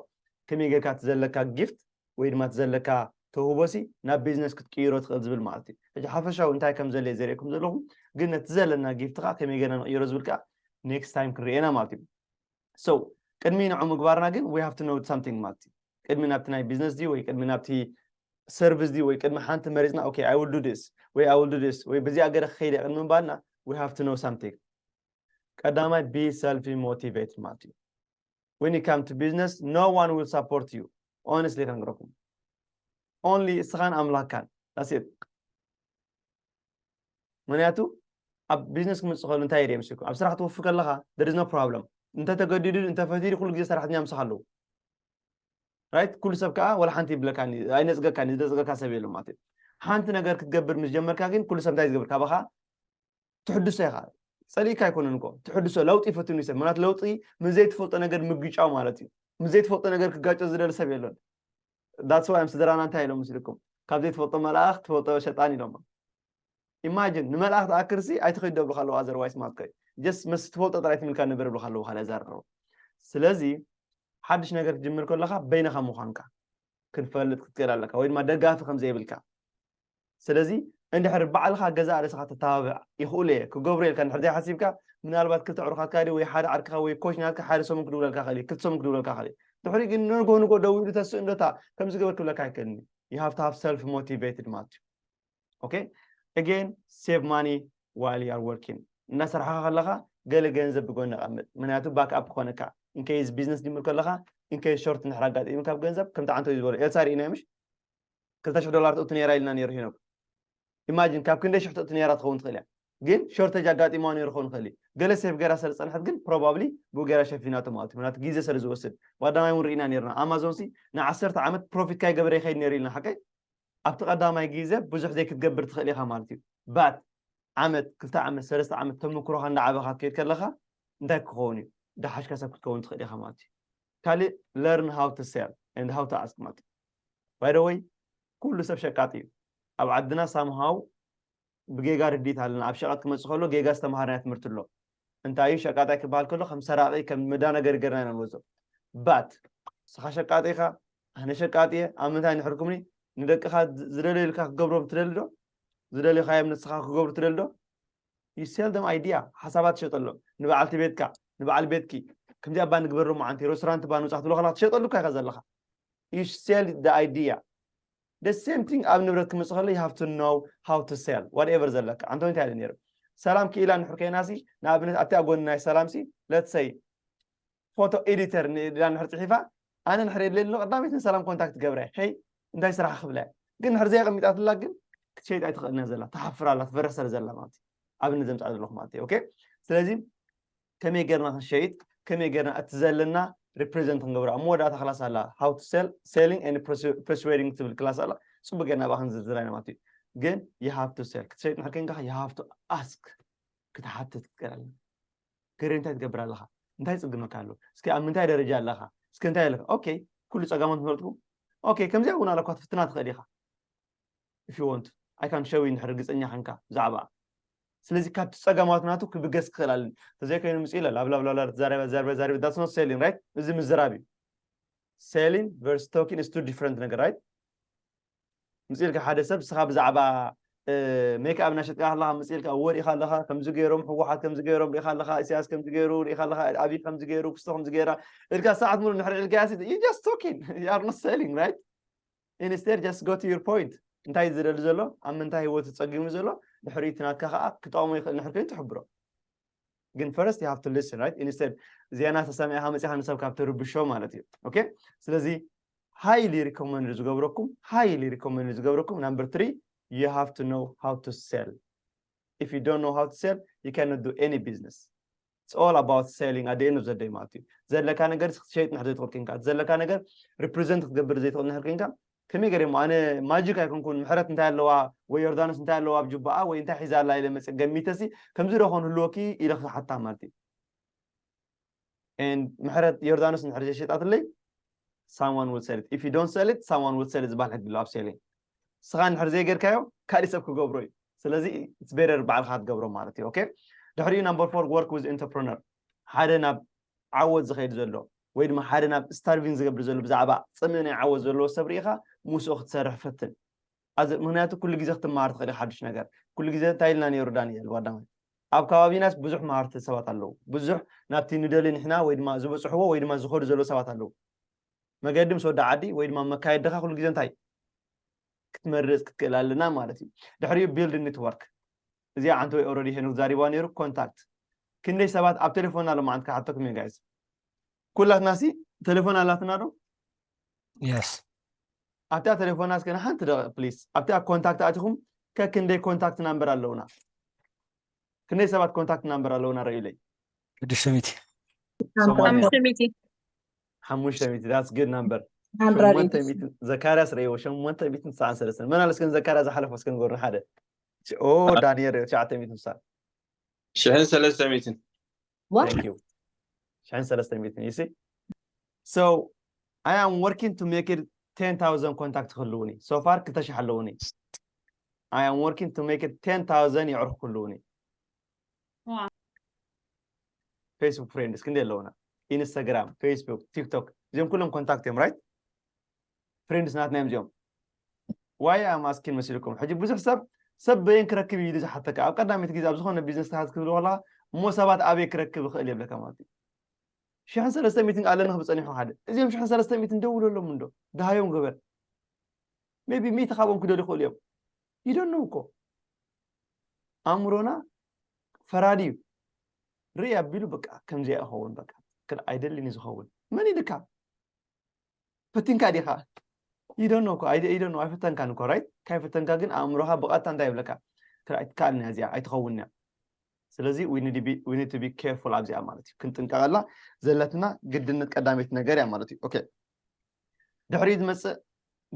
ከመይ ጌርካ እቲ ዘለካ ጊፍት ወይ ድማ እቲ ዘለካ ተውህቦሲ ናብ ቢዝነስ ክትቅይሮ ትኽእል ዝብል ማለት እዩ። ሕጂ ሓፈሻዊ እንታይ ከም ዘለ ዘርእኩም ዘለኹም ግን ነቲ ዘለና ጊፍት ከዓ ከመይ ጌርና ንቕይሮ ዝብል ከዓ ኔክስት ታይም ክንሪኤና ማለት እዩ። So ቅድሚ ንዑ ምግባርና ግን we have to know something ማለት እዩ። ቅድሚ ናብቲ ናይ ቢዝነስ ድዩ ወይ ቅድሚ ናብቲ ሰርቪስ ድዩ ወይ ቅድሚ ሓንቲ መሪፅና okay I will do this ወይ I will do this ወይ በዚኣ ገረ ክኸይደ ቅድሚ ምባልና we have to know something። ቀዳማይ be self motivated ማለት እዩ። When you come to business no one will support you. Honestly ከንግረኩም only እስኻን ኣምላኽካን that's it። ምክንያቱ ኣብ ቢዝነስ ክመፅእ ከሎ እንታይ የድየ ምስልኩም ኣብ ስራሕ ትወፊ ከለኻ there is no problem። እንተተገዲዱ እንተፈቲዱ ኩሉ ግዜ ሰራሕተኛ ምሳኻ ኣለዉ። ራይት ኩሉ ሰብ ከዓ ወላ ሓንቲ ይብለካ ኣይነፅገካ ዝደፅገካ ሰብ የሎ ማለት እዩ። ሓንቲ ነገር ክትገብር ምስ ጀመርካ ግን ኩሉ ሰብ እንታይ ዝገብር ካባኻ ትሕድሶ ኢኻ። ፀሊእካ ኣይኮነን እኮ ትሕድሶ ለውጢ ይፈትኑ ሰብ ምክንያቱ ለውጢ ምስ ዘይትፈልጦ ነገር ምግጫው ማለት እዩ። ምስ ዘይትፈልጦ ነገር ክጋጮ ዝደሊ ሰብ የሎን። That's why ስድራና እንታይ ኢሎም ምስልኩም ካብ ዘይትፈልጦ መልኣኽ ትፈልጦ ሸጣን ኢሎም። ኢማጂን ንመልኣኽ ተኣክርሲ ኣይትኸይድ ደብሉካ ኣለዉ otherwise ማለት ኮይ just ምስ ትፈልጦ ጥራይ ትምልካ ንበር ብሉካ ኣለዉ ካልእ ዘረረቡ። ስለዚ ሓድሽ ነገር ክትጅምር ከለካ በይንኻ ምዃንካ ክንፈልጥ ክትክእል ኣለካ ወይ ድማ ደጋፊ ከም ዘይብልካ። ስለዚ እንድሕር ባዕልኻ ገዛ ርእስኻ ተተባብዕ ይኽእሉ እየ ክገብሩ የልካ እንድሕር ዘይሓሲብካ ምናልባት ክልተ ዕሩኻትካ ድዩ ወይ ሓደ ዓርክኻ ወይ ኮች ናትካ ሓደ ሰሙን ክድውለልካ ክእል ክልተ ሰሙን ክድውለልካ ክእል ድሕሪ ግን ንጎ ንጎ ደዊሉ ተስእ እንዶታ ከምዚ ገበር ክብለካ ኣይክእልን እዩ። You have to have self motivated ማለት እዩ። Okay again save money while you are working። እናሰራሕካ ከለካ ገለ ገንዘብ ብጎኒ ኣቐምጥ ምክንያቱ ባክ ኣፕ ክኾነካ። In case ቢዝነስ ጅምር ከለካ in case short እንድሕር ኣጋጢሙ ካብ ገንዘብ ከምቲ ዓንቶ እዩ ዝበሎ ኤልሳ ርኢና ምሽ ክልተ ሽሕ ዶላር ትእቱ ነይራ ኢልና ነይሩ ሄኖክ። Imagine ካብ ክንደይ ሽሕ ትእቱ ነይራ ትኸውን ትኽእል እያ ግን shortage ኣጋጢምዋ ነይሩ ክኸውን ይኽእል እዩ። ገለ ሴፍ ገይራ ስለ ዝፀንሐት ግን probably ብኡ ገይራ ሸፊናቶ ማለት እዩ ምክንያቱ ግዜ ስለ ዝወስድ። ቀዳማይ እውን ርኢና ነይርና ኣማዞን ሲ ንዓሰርተ ዓመት ፕሮፊት ካይገበረ ይኸይድ ነይሩ ኢልና ሓቀይ ኣብቲ ቀዳማይ ግዜ ብዙሕ ዘይክትገብር ትኽእል ኢኻ ማለት እዩ። But ዓመት ክልተ ዓመት ሰለስተ ዓመት ተመክሮኻ እንዳዓበኻ ክትከይድ ከለኻ እንታይ ክኸውን እዩ ዝሓሽካ ሰብ ክትከውን ትኽእል ኢኻ ማለት እዩ። ካልእ learn how to sell and how to ask ማለት እዩ። By the way ኩሉ ሰብ ሸቃጢ እዩ። ኣብ ዓድና somehow ብጌጋ ርዲት ኣለና ኣብ ሸቐጥ ክመፅእ ከሎ ጌጋ ዝተምሃርናዮ ትምህርቲ ኣሎ። እንታይ እዩ ሸቃጣይ ክበሃል ከሎ ከም ሰራቒ ከም መዳነገሪ ገርና ኢና ንወስዶ። But ንስኻ ሸቃጢ ኢኻ ኣነ ሸቃጢ እየ ኣብ ምንታይ ንሕርኩምኒ ንደቅኻ ዝደለዩ ኢልካ ክገብሮም ትደሊ ዶ ዝደለኻዮም ንስኻ ክገብሩ ትደሊ ዶ? You sell them idea ሓሳባት ትሸጠሎም ንበዓልቲ ቤትካ ንበዓል ቤትኪ ከምዚ ኣባ ንግበሩ መዓንቲ ሬስቶራንት ባ ንውፃ ክትብሎ ከለካ ትሸጠሉ እኳ ኢኻ ዘለኻ። You sell the idea. The same thing ኣብ ንብረት ክመፅእ ከሎ you have to know how to sell whatever ዘለካ ኣንቶኒ እንታይ ኢለ ነይሩ ሰላም ክኢላ ንሕር ከይናሲ ንኣብነት ኣብቲ ኣጎኒ ናይ ሰላም ሲ let's say ፎቶ ኤዲተር ንላ ንሕር ፅሒፋ ኣነ ንሕር የድልየ ኣሎ ቀዳመይቲ ንሰላም ኮንታክት ገብረ ሄይ እንታይ ስራሕ ክብለ ግን ንሕር ዘይቀሚጣትላ ግን ክትሸይጥ ኣይትኽእልን ዘላ ትሓፍር ኣላ ትፈርሕ ስለ ዘላ ማለት ኣብነት ዘምፃእ ዘለኹ ማለት okay ስለዚ ከመይ ገርና ክንሸይጥ ከመይ ገርና እቲ ዘለና ሪፕሬዘንት ክንገብሮ ኣብ መወዳእታ ክላስ ኣላ how to sell selling and persuading ትብል ክላስ ኣላ ፅቡቅ ገርና ብኣ ክንዝርዝራ ኢና ማለት እዩ ግን you have to sell ክትሸይጥ ንሕር ከይንካ you have to ask ክትሓትት ክትገር ኣለና ገሬ እንታይ ትገብር ኣለኻ እንታይ ፅግመካ ኣሎ እስኪ ኣብ ምንታይ ደረጃ ኣለኻ እስኪ እንታይ ኣለካ okay ኩሉ ፀጋማት መረጥኩ okay ከምዚኣ እውን ኣለኳ ትፍትና ትኽእል ኢኻ if you want I can show you እንድሕር ርግፀኛ ከንካ ብዛዕባ ስለዚ ካብቲ ፀገማት ናቱ ክብገስ ክኽእል ኣለን ተዘይኮይኑ ምፅእ ኢለ ላብላብላብላ ተዛረበ ተዛረበ ተዛረበ that's not selling right እዚ ምዝራብ እዩ selling versus talking is two different ነገር right ምፅእ ኢልካ ሓደ ሰብ ንስኻ ብዛዕባ ሜክኣፕ እናሸጥካ ከለካ ምፅእ ኢልካ እወ ርኢኻ ኣለኻ ከምዚ ገይሮም ህወሓት ከምዚ ገይሮም ርኢኻ ኣለኻ ኢሳያስ ከምዚ ገይሩ ርኢኻ ኣለኻ ኣብይ ከምዚ ገይሩ ክስቶ ከምዚ ገይራ ኢልካ ሰዓት ሙሉ ንሕር ኢልካ you just talking you are not selling right instead just go to your point እንታይ ዝደሊ ዘሎ ኣብ ምንታይ ህይወቱ ፀጊሙ ዘሎ ድሕሪኡ እቲ ናትካ ከዓ ክጠቕሞ ይኽእል ንሕር ኮይኑ ትሕብሮ ግን first you have to listen right instead ዜና ተሰሚዕካ መፂኻ ንሰብ ካብ ትርብሾ ማለት እዩ okay ስለዚ highly recommend ዝገብረኩም highly recommend ዝገብረኩም number three you have to know how to sell if you don't know how to sell you cannot do any business it's all about selling at the end of the day ማለት እዩ። ዘለካ ነገር ክትሸይጥ ንድሕር ዘይትኽእል ኮንካ፣ ዘለካ ነገር represent ክትገብር ዘይትኽእል ንድሕር ኮንካ፣ ከመይ ገይረ እሞ ኣነ magic ኣይኮንኩን፣ ምሕረት እንታይ ኣለዋ ወይ ዮርዳኖስ እንታይ ኣለዋ ኣብ ጅባኣ ወይ እንታይ ሒዛ ኣላ ኢለ መፅእ ገሚተሲ ከምዚ ዶ ኾን ህልወኪ ኢለ ክሓታ ማለት እዩ። And ምሕረት ዮርዳኖስ ንድሕር ዘይሸጣትለይ someone will sell it, if you don't sell it someone will sell it ዝበሃል ሕጊ ኣሎ ኣብ selling። ንስኻ እንድሕር ዘይገርካዮ ካሊእ ሰብ ክገብሮ እዩ። ስለዚ it's better ባዕልኻ ክትገብሮ ማለት እዩ። Okay፣ ድሕሪኡ number four, work with entrepreneur። ሓደ ናብ ዓወት ዝኸይድ ዘሎ ወይ ድማ ሓደ ናብ starving ዝገብር ዘሎ ብዛዕባ ፅምእ ናይ ዓወት ዘለዎ ሰብ ርኢኻ ምስኡ ክትሰርሕ ፈትን። ምክንያቱ ኩሉ ግዜ ክትመሃር ትኽእል ሓዱሽ ነገር። ኩሉ ግዜ እንታይ ኢልና ነይሩ ዳንኤል ጓዳማይ? ኣብ ከባቢናስ ብዙሕ መሃርቲ ሰባት ኣለዉ። ብዙሕ ናብቲ ንደሊ ንሕና ወይ ድማ ዝበፅሕዎ ወይ ድማ ዝኸዱ ዘለዉ ሰባት ኣለዉ። መገዲ ምስ ወዲ ዓዲ ወይ ድማ መካየድኻ ኩሉ ግዜ እንታይ ክትመርፅ ክትክእል ኣለና ማለት እዩ። ድሕሪኡ build network። እዚኣ ዓንተ ወይ already ሄኖክ ዛሪባ ነይሩ። ኮንታክት ክንደይ ሰባት ኣብ ቴሌፎን ኣሎ ማዓንት ክሓተኩም እየ ጋይስ። ኩላትና ሲ ቴሌፎን ኣላትና ዶ? Yes። ኣብታ ቴሌፎና እስከ ንሓንቲ ደቂቕ ፕሊስ ኣብታ ኮንታክት ኣቲኹም ከክንደይ ኮንታክት ናምበር ኣለውና? ክንደይ ሰባት ኮንታክት ናምበር ኣለውና ረዩለይ? ሽዱሽተ ሚእቲ። ሰማንያ። ሓሙሽተ ሚእቲ። ሓሙሽተ ሚእቲ that's good number። hundred ሸሞንተ ሚእቲ። ዘካርያስ ረይዎ ሸሞንተ ሚእቲ ትስዓን ሰለስተን። መን ኣለስከን ዘካርያስ ዝሓለፎ እስከ ንገሩ ሓደ። ኦ ዳንኤል ረይዎ ትሽዓተ ሚእቲ ምሳል። ሽሕን ሰለስተ ሚእትን። What? Thank you። ሽሕን ሰለስተ ሚእትን you see? So I am working to make it ten thousand ኮንታክት ክህልውኒ። So far ክልተ ሽሕ ኣለውኒ። I am working to make it ten thousand የዕርኩ ክህልውኒ። Wow። Facebook friends ክንደይ ኣለውና? ኢንስታግራም፣ ፌስቡክ፣ ቲክቶክ እዚኦም ኩሎም ኮንታክት እዮም right? ፍሬንድስ ናትና እዮም እዚኦም። ዋይ ኣም ኣስኪን መሲልኩም ሕጂ ብዙሕ ሰብ ሰብ በየን ክረክብ እዩ ኢሉ ዝሓተካ ኣብ ቀዳመይቲ ግዜ ኣብ ዝኾነ ቢዝነስ ተሃዝ ክብሉ ከለካ እሞ ሰባት ኣበይ ክረክብ ይኽእል የብለካ ማለት እዩ። ሽሕን ሰለስተ ሚእትን ኣለኒ ክብል ጸኒሑ ሓደ እዚኦም ሽሕን ሰለስተ ሚእትን ደውለሎም እንዶ ድሃዮም ግበር ሜቢ ሚእቲ ካብኦም ክደልዩ ይኽእሉ እዮም። You don't know እኮ ኣእምሮና ፈራዲ እዩ። ርኢ ኣቢሉ በቃ ከምዚኣ ይኸውን በቃ ክል ኣይደልን እዩ ዝኸውን መን ኢልካ ፈቲንካ ዲኻ ይደኖ እኮ ኣይደ ይደኖ ኣይፈተንካን እኮ right ካይፈተንካ ግን ኣእምሮኻ ብቐጥታ እንታይ ይብለካ ትራይ ትከኣልን እያ እዚኣ ኣይትኸውን እያ። ስለዚ we need to be we need to be careful ኣብዚኣ ማለት እዩ ክንጥንቀቐላ ዘለትና ግድነት ቀዳመይቲ ነገር እያ ማለት እዩ። Okay ድሕሪ ዝመፅእ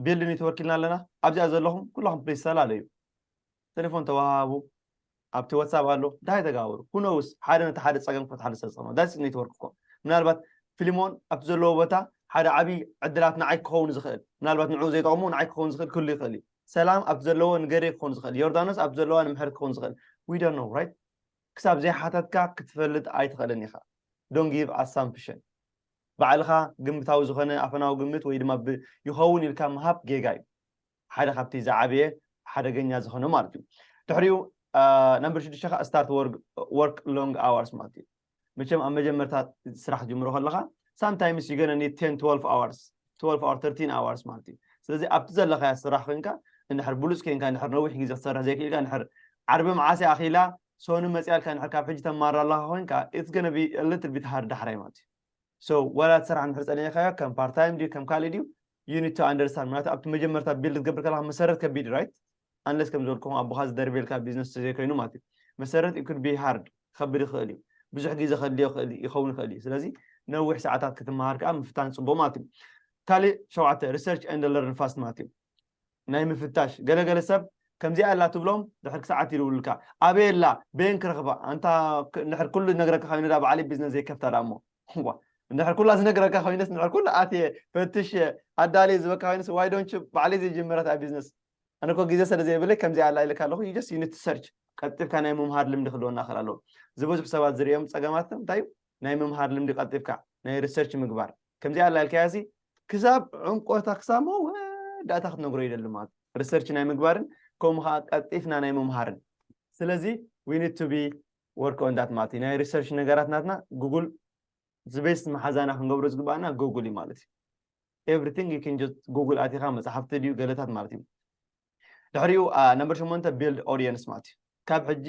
build network ኢልና ኣለና። ኣብዚኣ ዘለኹም ኩላኹም ፕሊስ ተላለዩ ቴሌፎን ተወሃሃቡ ኣብቲ ዋትሳፕ ኣሎ እንታይ ተጋበሩ ኩነውስ ሓደ ነቲ ሓደ ፀገም ክፈትሓሉ ስለ ዝኽእል that's network እኮ ምናልባት ፊልሞን ኣብቲ ዘለዎ ቦታ ሓደ ዓብዪ ዕድላት ንዓይ ክኸውን ዝኽእል ምናልባት ንዕኡ ዘይጠቕሙ ንዓይ ክኸውን ዝኽእል ክህሉ ይኽእል እዩ። ሰላም ኣብቲ ዘለዎ ንገሬ ክኸውን ዝኽእል ዮርዳኖስ ኣብቲ ዘለዋ ንምሕረት ክኸውን ዝኽእል we don't know right ክሳብ ዘይሓተትካ ክትፈልጥ ኣይትኽእልን ኢኻ። Don't give assumption ባዕልኻ ግምታዊ ዝኾነ ኣፈናዊ ግምት ወይ ድማ ይኸውን ኢልካ ምሃብ ጌጋ እዩ። ሓደ ካብቲ ዝዓበየ ሓደገኛ ዝኾነ ማለት እዩ። ድሕሪኡ number ሽዱሽተ ከዓ start work long hours ማለት እዩ። መቸም ኣብ መጀመርታ ስራሕ ጅምሮ ከለኻ sometimes you gonna need ten twelve hours twelve or thirteen hours ማለት እዩ። ስለዚ ኣብቲ ዘለኻያ ስራሕ ኮንካ እንድሕር ብሉፅ ኮንካ እንድሕር ነዊሕ ግዜ ክትሰርሕ ዘይክእልካ እንድሕር ዓርቢ መዓስ ኣኺላ ሶኒ መፅያልካ እንድሕር ካብ ሕጂ ተማራ ኣለኻ ኮንካ it's gonna be a little bit hard ዳሕራይ ማለት እዩ። So ወላ እቲ ስራሕ እንድሕር ፀኒዕካዮ ከም part time ድዩ ከም ካልእ ድዩ you need to understand ምክንያቱ ኣብቲ መጀመርታ build ክትገብር ከለካ መሰረት ከቢድ right unless ከም ዝበልኩም ኣቦኻ ዝደርብየልካ ቢዝነስ ተዘይኮይኑ ማለት እዩ። መሰረት it could be hard ከብድ ይኽእል እዩ ብዙሕ ግዜ ከድልዮ ይኸውን ይኽእል እዩ። ስለዚ ነዊሕ ሰዓታት ክትመሃር ከዓ ምፍታን ፅቡቅ ማለት እዩ። ካልእ ሸውዓተ research and learn fast ማለት እዩ። ናይ ምፍታሽ ገለገለ ሰብ ከምዚኣ ኣላ ትብሎም ድሕር ክሰዓት ይድውሉልካ ኣበይ ኣላ በየን ክረኽባ ኣንታ ድሕር ኩሉ ነግረካ ኮይነ ዳ ባዕለይ ቢዝነስ ዘይከፍታ ዳ እሞ እንድሕር ኩላ ዝነግረካ ኮይነስ እንድሕር ኩሉ ኣትየ ፈትሽ ኣዳልየ ዝበካ ኮይነስ why don't you ባዕለይ ዘይጀመረት ኣብ ቢዝነስ ኣነ እኮ ግዜ ስለ ዘይብለይ ከምዚኣ ኣላ ኢለካ ኣለኹ you just you need to search ቀልጢፍካ ናይ ምምሃር ልምዲ ክህልወና ክእል ኣለዎ። ዝበዝሑ ሰባት ዝርእዮም ፀገማት እንታይ እዩ ናይ ምምሃር ልምዲ ቀልጢፍካ ናይ research ምግባር ከምዚኣ ኣላ ኢልካያ ሲ ክሳብ ዕምቆታ ክሳብ መወዳእታ ክትነግሮ ይደሊ ማለት research ናይ ምግባርን ከምኡ ከዓ ቀልጢፍና ናይ ምምሃርን ስለዚ we need to be work on that ማለት እዩ ናይ research ነገራት ናትና ጉግል ዝበይስ መሓዛና ክንገብሮ ዝግባኣና ጉግል እዩ ማለት እዩ። Everything you can just ጉግል ኣቲኻ መፅሓፍቲ ድዩ ገለታት ማለት እዩ። ድሕሪኡ number ሸሞንተ build audience ማለት እዩ። ካብ ሕጂ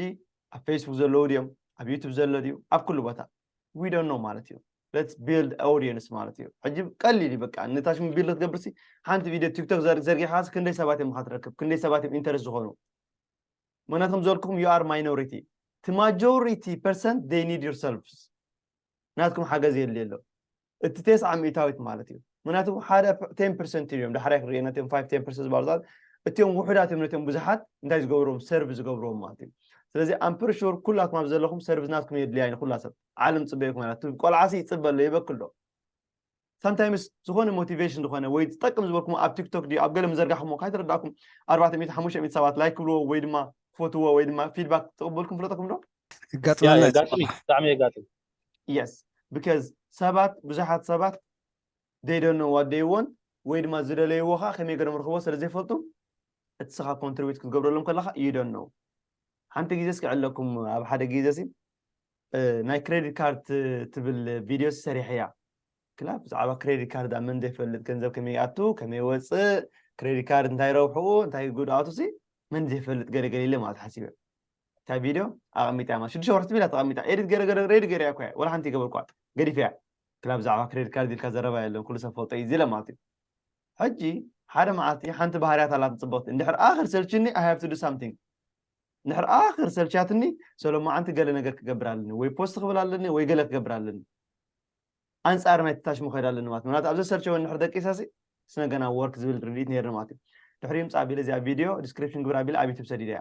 ኣብ ፌስቡክ ዘለዉ ድዮም ኣብ ዩቱብ ዘሎ ድዩ ኣብ ኩሉ ቦታ we don't know ማለት እዩ። Let's build audience ማለት እዩ። ሕጂ ቀሊል እዩ በቃ ንታሽም build ክትገብርሲ ሓንቲ ቪድዮ ቲክቶክ ዘርጊሓ ክንደይ ሰባት እዮም ትረክብ ክንደይ ሰባት እዮም interest ዝኾኑ ምክንያቱ ከም ዝበልኩኹም you are minority እቲ majority percent they need your service ናትኩም ሓገዝ የድልየ ኣሎ። እቲ ተስዓ ሚእታዊት ማለት እዩ። ምክንያቱ ሓደ ten percent እዮም ዳሕራይ ክሪኤ ነቶም five ten percent ዝባሉ ሰባት እቲኦም ውሑዳት እዮም ነቶም ብዙሓት እንታይ ዝገብርዎም serve ዝገብርዎም ማለት እዩ። ስለዚ I'm pretty sure ኩላትኩም ኣብ ዘለኹም service ናትኩም የድልያ እዩ ንኩላ ሰብ። ዓለም ፅበየኩም ኣላ። እቲ ቆልዓ ሲ ይፅበ ኣሎ ይበክል ዶ? Sometimes ዝኾነ motivation ዝኾነ ወይ ዝጠቅም ዝበልኩም ኣብ ቲክቶክ ድዩ ኣብ ገለ ምዘርጋሕኩሞ ካይተረዳእኩም ኣርባዕተ ሚእቲ ሓሙሽተ ሚእቲ ሰባት like ክብልዎ ወይ ድማ ክፈትዎ ወይ ድማ feedback ትቕበልኩም ፍለጠኩም ዶ? ይጋጥመና እዩ የጋጥም ጽባሕ። ብጣዕሚ የጋጥም Yes, because ሰባት ብዙሓት ሰባት they don't know what they want ወይ ድማ ዝደለይዎ ከዓ ከመይ ገሮም ርኽቦ ስለ ዘይፈልጡ እቲ ስኻ contribute ክትገብረሎም ከለካ you don't know። ሓንቲ ግዜ እስኪ ዕለኩም ኣብ ሓደ ግዜ ሲ እ፣ ናይ credit card ት- ትብል ቪድዮ ሲ ሰሪሐያ ክላ ብዛዕባ credit card ኣብ መን ዘይፈልጥ ገንዘብ ከመይ ይኣቱ ከመይ ይወፅእ credit card እንታይ ረብሕኡ እንታይ ጉድኣቱ ሲ መን ዘይፈልጥ ገለገለ ኢለ ማለት ሓሲበ እታ ቪድዮ ኣቐሚጣ ማለት ሽዱሽተ ወርሒ ትብል እያ ተቐሚጣ ኤዲት ገረ ገረ ሬዲ ገረ እኮ ወላ ሓንቲ ይገበርኳ ገዲፈያ ክላ ብዛዕባ credit card ኢልካ ዘረባ የለን ኩሉ ሰብ ፈልጦ እዩ ዝለ ማለት እዩ ሕጂ ሓደ መዓልቲ ሓንቲ ባህርያት ኣላት ፅቡቅቲ እንድሕር ኣኽር ሰልችኒ I have to do something እንድሕር ኣኽር ሰልቻትኒ ሰሎማዓንቲ ገለ ነገር ክገብር ኣለኒ ወይ ፖስት ክብል ኣለኒ ወይ ገለ ክገብር ኣለኒ ኣንፃር ናይ ትታሽ ምኸድ ኣለኒ ማለት ምክንያቱ ኣብ ዘሰልቸወ እንድሕር ደቂሳሲ ስነገና ወርክ ዝብል ርድኢት ነይርኒ ማለት እዩ ድሕሪ ምፃ ቢለ እዚኣ ቪድዮ ዲስክሪፕሽን ግብር ኣቢለ ኣብ ዩቱብ ሰዲደ እያ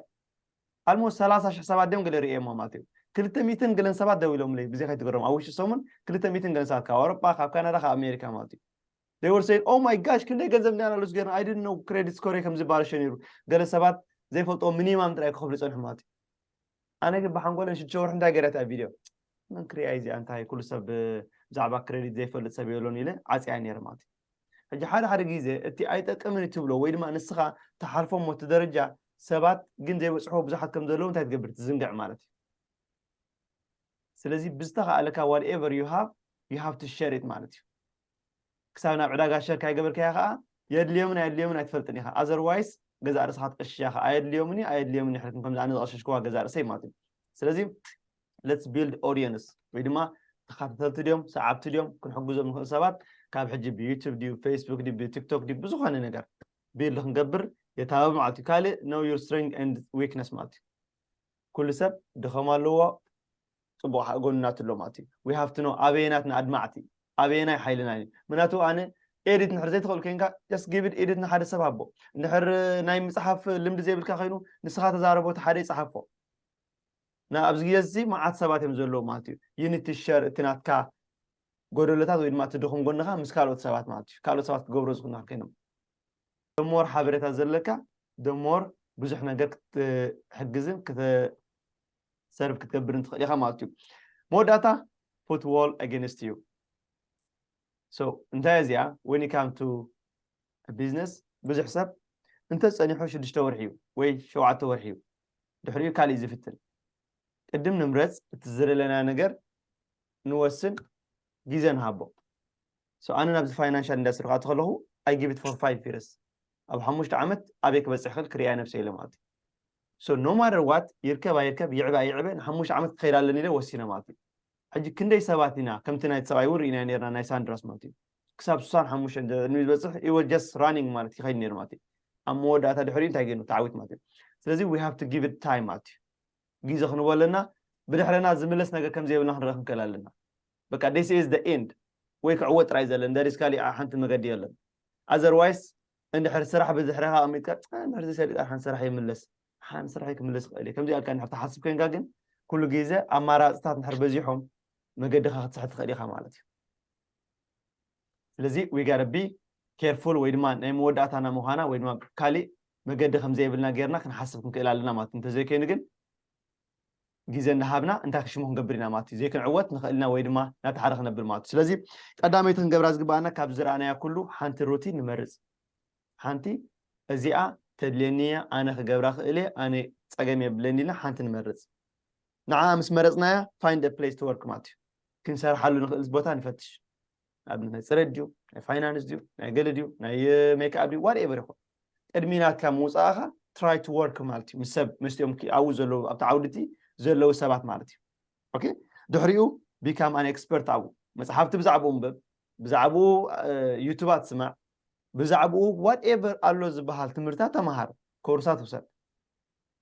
ኣልሞስት ሰላሳ ሽሕ ሰባት ድዮም ገለ ርእየሞ ማለት እዩ ክልተ ሚእትን ገለን ሰባት ደው ኢሎምለይ ብዘይ ከይትገረሙ ኣብ ውሽጢ ሰሙን ክልተ ሚእትን ገለን ሰባት ካብ ኣውሮጳ ካብ ካናዳ ካብ ኣሜሪካ ማለት እዩ they were saying oh my gosh ክንደይ ገንዘብ እንዲና ሉስ ገርና I didn't know credit score ከም ዝባለሸ ነይሩ ገለ ሰባት ዘይፈልጥዎ ሚኒማም ጥራይ ክኸፍሉ ይፀንሑ ማለት እዩ ኣነ ግን ብሓንጎለን ሽዱሽተ ወርሒ እንታይ ገይረ እታ ቪድዮ መን ክሪኣ እዚኣ እንታይ ኩሉ ሰብ ብዛዕባ ክሬዲት ዘይፈልጥ ሰብ የሎን ኢለ ዓፅያ ነይረ ማለት እዩ ሕጂ ሓደ ሓደ ግዜ እቲ ኣይጠቅምን ትብሎ ወይ ድማ ንስኻ ተሓልፎ ሞ እቲ ደረጃ ሰባት ግን ዘይበፅሕዎ ብዙሓት ከም ዘለዉ እንታይ ትገብር ትዝንግዕ ማለት እዩ ስለዚ ብዝተኻእለካ whatever you have you have to share it ማለት እዩ ክሳብ ናብ ዕዳጋ ሸር ካይገበርካያ ከዓ የድልዮምን ኣየድልዮምን ኣይትፈልጥን ኢኻ otherwise ገዛ ርእስኻ ትቀሽሽ ኢኻ ኣየድልዮምን ኣየድልዮምን ይሕልክም ከምዚ ኣነ ዝቐሸሽክዋ ገዛ ርእሰይ ማለት እዩ ስለዚ let's build audience ወይ ድማ ተኸታተልቲ ድዮም ሰዓብቲ ድዮም ክንሕግዞም ንኽእል ሰባት ካብ ሕጂ ብዩቱብ ድዩ ፌስቡክ ድዩ ብቲክቶክ ድዩ ብዝኾነ ነገር ቢልድ ክንገብር የታባብ ማለት እዩ ካልእ know your strength and weakness ማለት እዩ ኩሉ ሰብ ድኸም ኣለዎ ፅቡቅ ጎንናት ኣሎ ማለት እዩ we have to know ኣበየናት ንኣድማዕቲ ኣበየናይ ሓይልና እዩ ምክንያቱ ኣነ ኤዲት ንድሕር ዘይትኽእል ኮይንካ just give it ኤዲት ንሓደ ሰብ ሃቦ እንድሕር ናይ ምፅሓፍ ልምዲ ዘይብልካ ኮይኑ ንስኻ ተዛረቦ እቲ ሓደ ይፅሓፎ ና ኣብዚ ግዜ እዚ መዓት ሰባት እዮም ዘለዉ ማለት እዩ you need to share እቲ ናትካ ጎደሎታት ወይ ድማ እቲ ድኹም ጎንኻ ምስ ካልኦት ሰባት ማለት እዩ ካልኦት ሰባት ክገብሮ ዝኽእሉ ኮይኖም the more ሓበሬታ ዘለካ the more ብዙሕ ነገር ክትሕግዝን ክተ serve ክትገብርን ትኽእል ኢኻ ማለት እዩ መወዳእታ put wall against you so እንታይ እዚኣ when you come to business ብዙሕ ሰብ እንተ ጸኒሑ ሽዱሽተ ወርሒ እዩ ወይ ሸውዓተ ወርሒ እዩ ድሕሪኡ ካልእ ዝፍትን ቅድም ንምረጽ እቲ ዝደለና ነገር ንወስን ግዜ ንሃቦ so ኣነ ናብዚ ፋይናንሻል ኢንዳስትሪ ክኣቱ ከለኹ I give it for five years ኣብ ሓሙሽተ ዓመት ኣበይ ክበፅሕ ክእል ክሪያ ነብሰ ኢለ ማለት እዩ so no matter what ይርከብ ኣይርከብ ይዕበ ኣይዕበ ንሓሙሽተ ዓመት ክኸይድ ኣለኒ ኢለ ወሲነ ማለት እዩ ሕጂ ክንደይ ሰባት ኢና ከምቲ ናይቲ ሰብኣይ እውን ርኢና ነርና ናይ ሳንድራስ ማለት እዩ ክሳብ ስሳን ሓሙሽተ ዕድሚ ዝበፅሕ it was just running ማለት ይኸይድ ነይሩ ማለት እዩ ኣብ መወዳእታ ድሕሪኡ እንታይ ገይሩ ተዓዊት ማለት እዩ ስለዚ we have to give it time ማለት እዩ ግዜ ክንቦ ኣለና ብድሕረና ዝምለስ ነገር ከም ዘይብልና ክንረእ ክንክእል ኣለና በቃ this is the end ወይ ክዕወት ጥራይ ዘለን there is ካሊእ ሓንቲ መገዲ የለን otherwise እንድሕር ስራሕ ብድሕረኻ ኣሚጥካ እንድሕር ዘይሰሊጣ ሓን ስራሕ ይምለስ ሓን ስራሕ ክምለስ ይኽእል እዩ ከምዚ ኣልካ እንድሕር ትሓስብ ኮይንካ ግን ኩሉ ግዜ ኣማራፅታት እንድሕር በዚሖም መገድኻ ክትስሕት ትኽእል ኢኻ ማለት እዩ ስለዚ we gotta be careful ወይ ድማ ናይ መወዳእታና ምዃና ወይ ድማ ካሊእ መገዲ ከም ዘይብልና ጌርና ክንሓስብ ክንክእል ኣለና ማለት እንተዘይኮይኑ ግን ግዜ እንዳሃብና እንታይ ክሽሙ ክንገብር ኢና ማለት እዩ ዘይክንዕወት ንኽእል ኢና ወይ ድማ ናተሓደ ክነብል ማለት እዩ ስለዚ ቀዳመይቲ ክንገብራ ዝግባኣና ካብ ዝረኣናያ ኩሉ ሓንቲ ሩቲን ንመርፅ ሓንቲ እዚኣ ተድልየኒ እያ ኣነ ክገብራ ክእል እየ ኣነ ፀገም የብለኒ ኢልና ሓንቲ ንመርፅ ንዓ ምስ መረፅናያ find a place to work ማለት እዩ ክንሰርሓሉ ንኽእል ቦታ ንፈትሽ ኣብነት ናይ ፅሬት ድዩ ናይ ፋይናንስ ድዩ ናይ ገለ ድዩ ናይ ሜክኣፕ ድዩ ዋትኤቨር ይኹን ቅድሚ ናትካ ምውፃእኻ try to work ማለት እዩ ምስ ሰብ ምስኦም ኣብኡ ዘለዉ ኣብቲ ዓውድቲ ዘለዉ ሰባት ማለት እዩ okay ድሕሪኡ become an expert ኣብኡ መፅሓፍቲ ብዛዕባኡ እንበብ ብዛዕባኡ ዩቱባት ስማዕ ብዛዕባኡ ዋትኤቨር ኣሎ ዝበሃል ትምህርታት ተምሃር ኮርሳት ውሰድ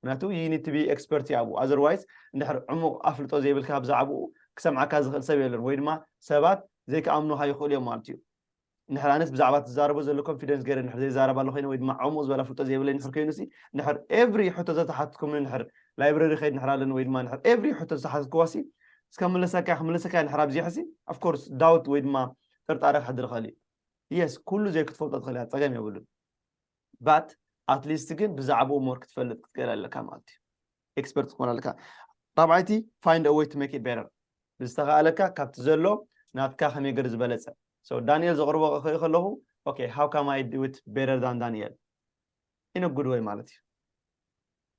ምክንያቱ you need to be expert ኣብኡ otherwise እንድሕር ዕሙቕ ኣፍልጦ ዘይብልካ ብዛዕባኡ ክሰምዓካ ዝኽእል ሰብ የለን ወይ ድማ ሰባት ዘይክኣምኑኻ ይኽእሉ እዮም ማለት እዩ። ንሕር ኣነስ ብዛዕባ ትዛረቦ ዘሎ ኮንፊደንስ ገይረ ንሕር ዘይዛረብ ኣሎ ኮይነ ወይ ድማ ዕሙቕ ዝበላ ፍልጦ ዘይብለይ ንሕር ኮይኑ ሲ ንሕር ኤቭሪ ሕቶ ዘተሓትኩምኒ ንሕር ላይብረሪ ከይድ ንሕር ኣለኒ ወይ ድማ ንሕር ኤቭሪ ሕቶ ዝተሓትኩዋ ሲ እስከ ምለሰካ ክምለሰካ ንሕር ኣብዚሐ ሲ ኦፍኮርስ ዳውት ወይ ድማ ጥርጣረ ክሕድር ይኽእል እዩ። የስ ኩሉ ዘይክትፈልጦ ትኽእል እያ፣ ፀገም የብሉን። ባት ኣትሊስት ግን ብዛዕባኡ ሞር ክትፈልጥ ክትክእል ኣለካ ማለት እዩ። ኤክስፐርት ክትኮን ኣለካ። ራብዓይቲ find a way to make it better። ብዝተኻእለካ ካብቲ ዘሎ ናትካ ከመይ ገይሩ ዝበለፀ። So ዳንኤል ዘቕርቦ ክርኢ ከለኹ okay, how can I do it better than ዳንኤል? In a good way ማለት እዩ።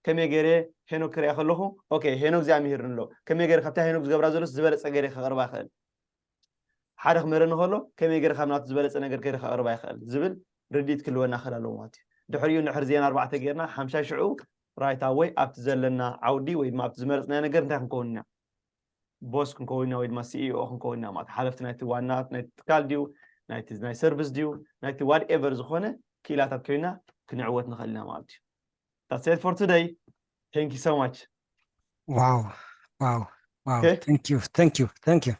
ከመይ ገይረ ሄኖክ ክሪኣ ከለኹ okay, ሄኖክ እዚኣ ምሂርኒ ኣሎ፣ ከመይ ገይረ ካብታ ሄኖክ ዝገብራ ዘሎስ ዝበለፀ ገይረ ከቕርባ ይኽእል? ሓደ ክምህረኒ ከሎ ከመይ ገይረ ካብ ናቱ ዝበለፀ ነገር ገይረ ከቕርባ ይኽእል ዝብል ርድኢት ክልወና ክእል ኣለዎ ማለት እዩ። ድሕሪኡ ንድሕሪ ዜና ኣርባዕተ ጌርና ሓምሻይ ሽዑ right away ኣብቲ ዘለና ዓውዲ ወይ ድማ ኣብቲ ዝመረፅናዮ ነገር እንታይ ክንከውን ኢና? ቦስ ክንከውን ኢና ወይ ድማ ሲኢኦ ክንከውን ኢና ማለት ሓለፍቲ ናይቲ ዋና ናይቲ ትካል ድዩ ናይቲ ናይ ሰርቪስ ድዩ ናይቲ ዋትኤቨር ዝኾነ ክኢላታት ኮይና ክንዕወት ንኽእል ኢና ማለት እዩ። That's it for today. Thank you so much. Wow, wow, wow. Okay. Thank you, thank you, thank you.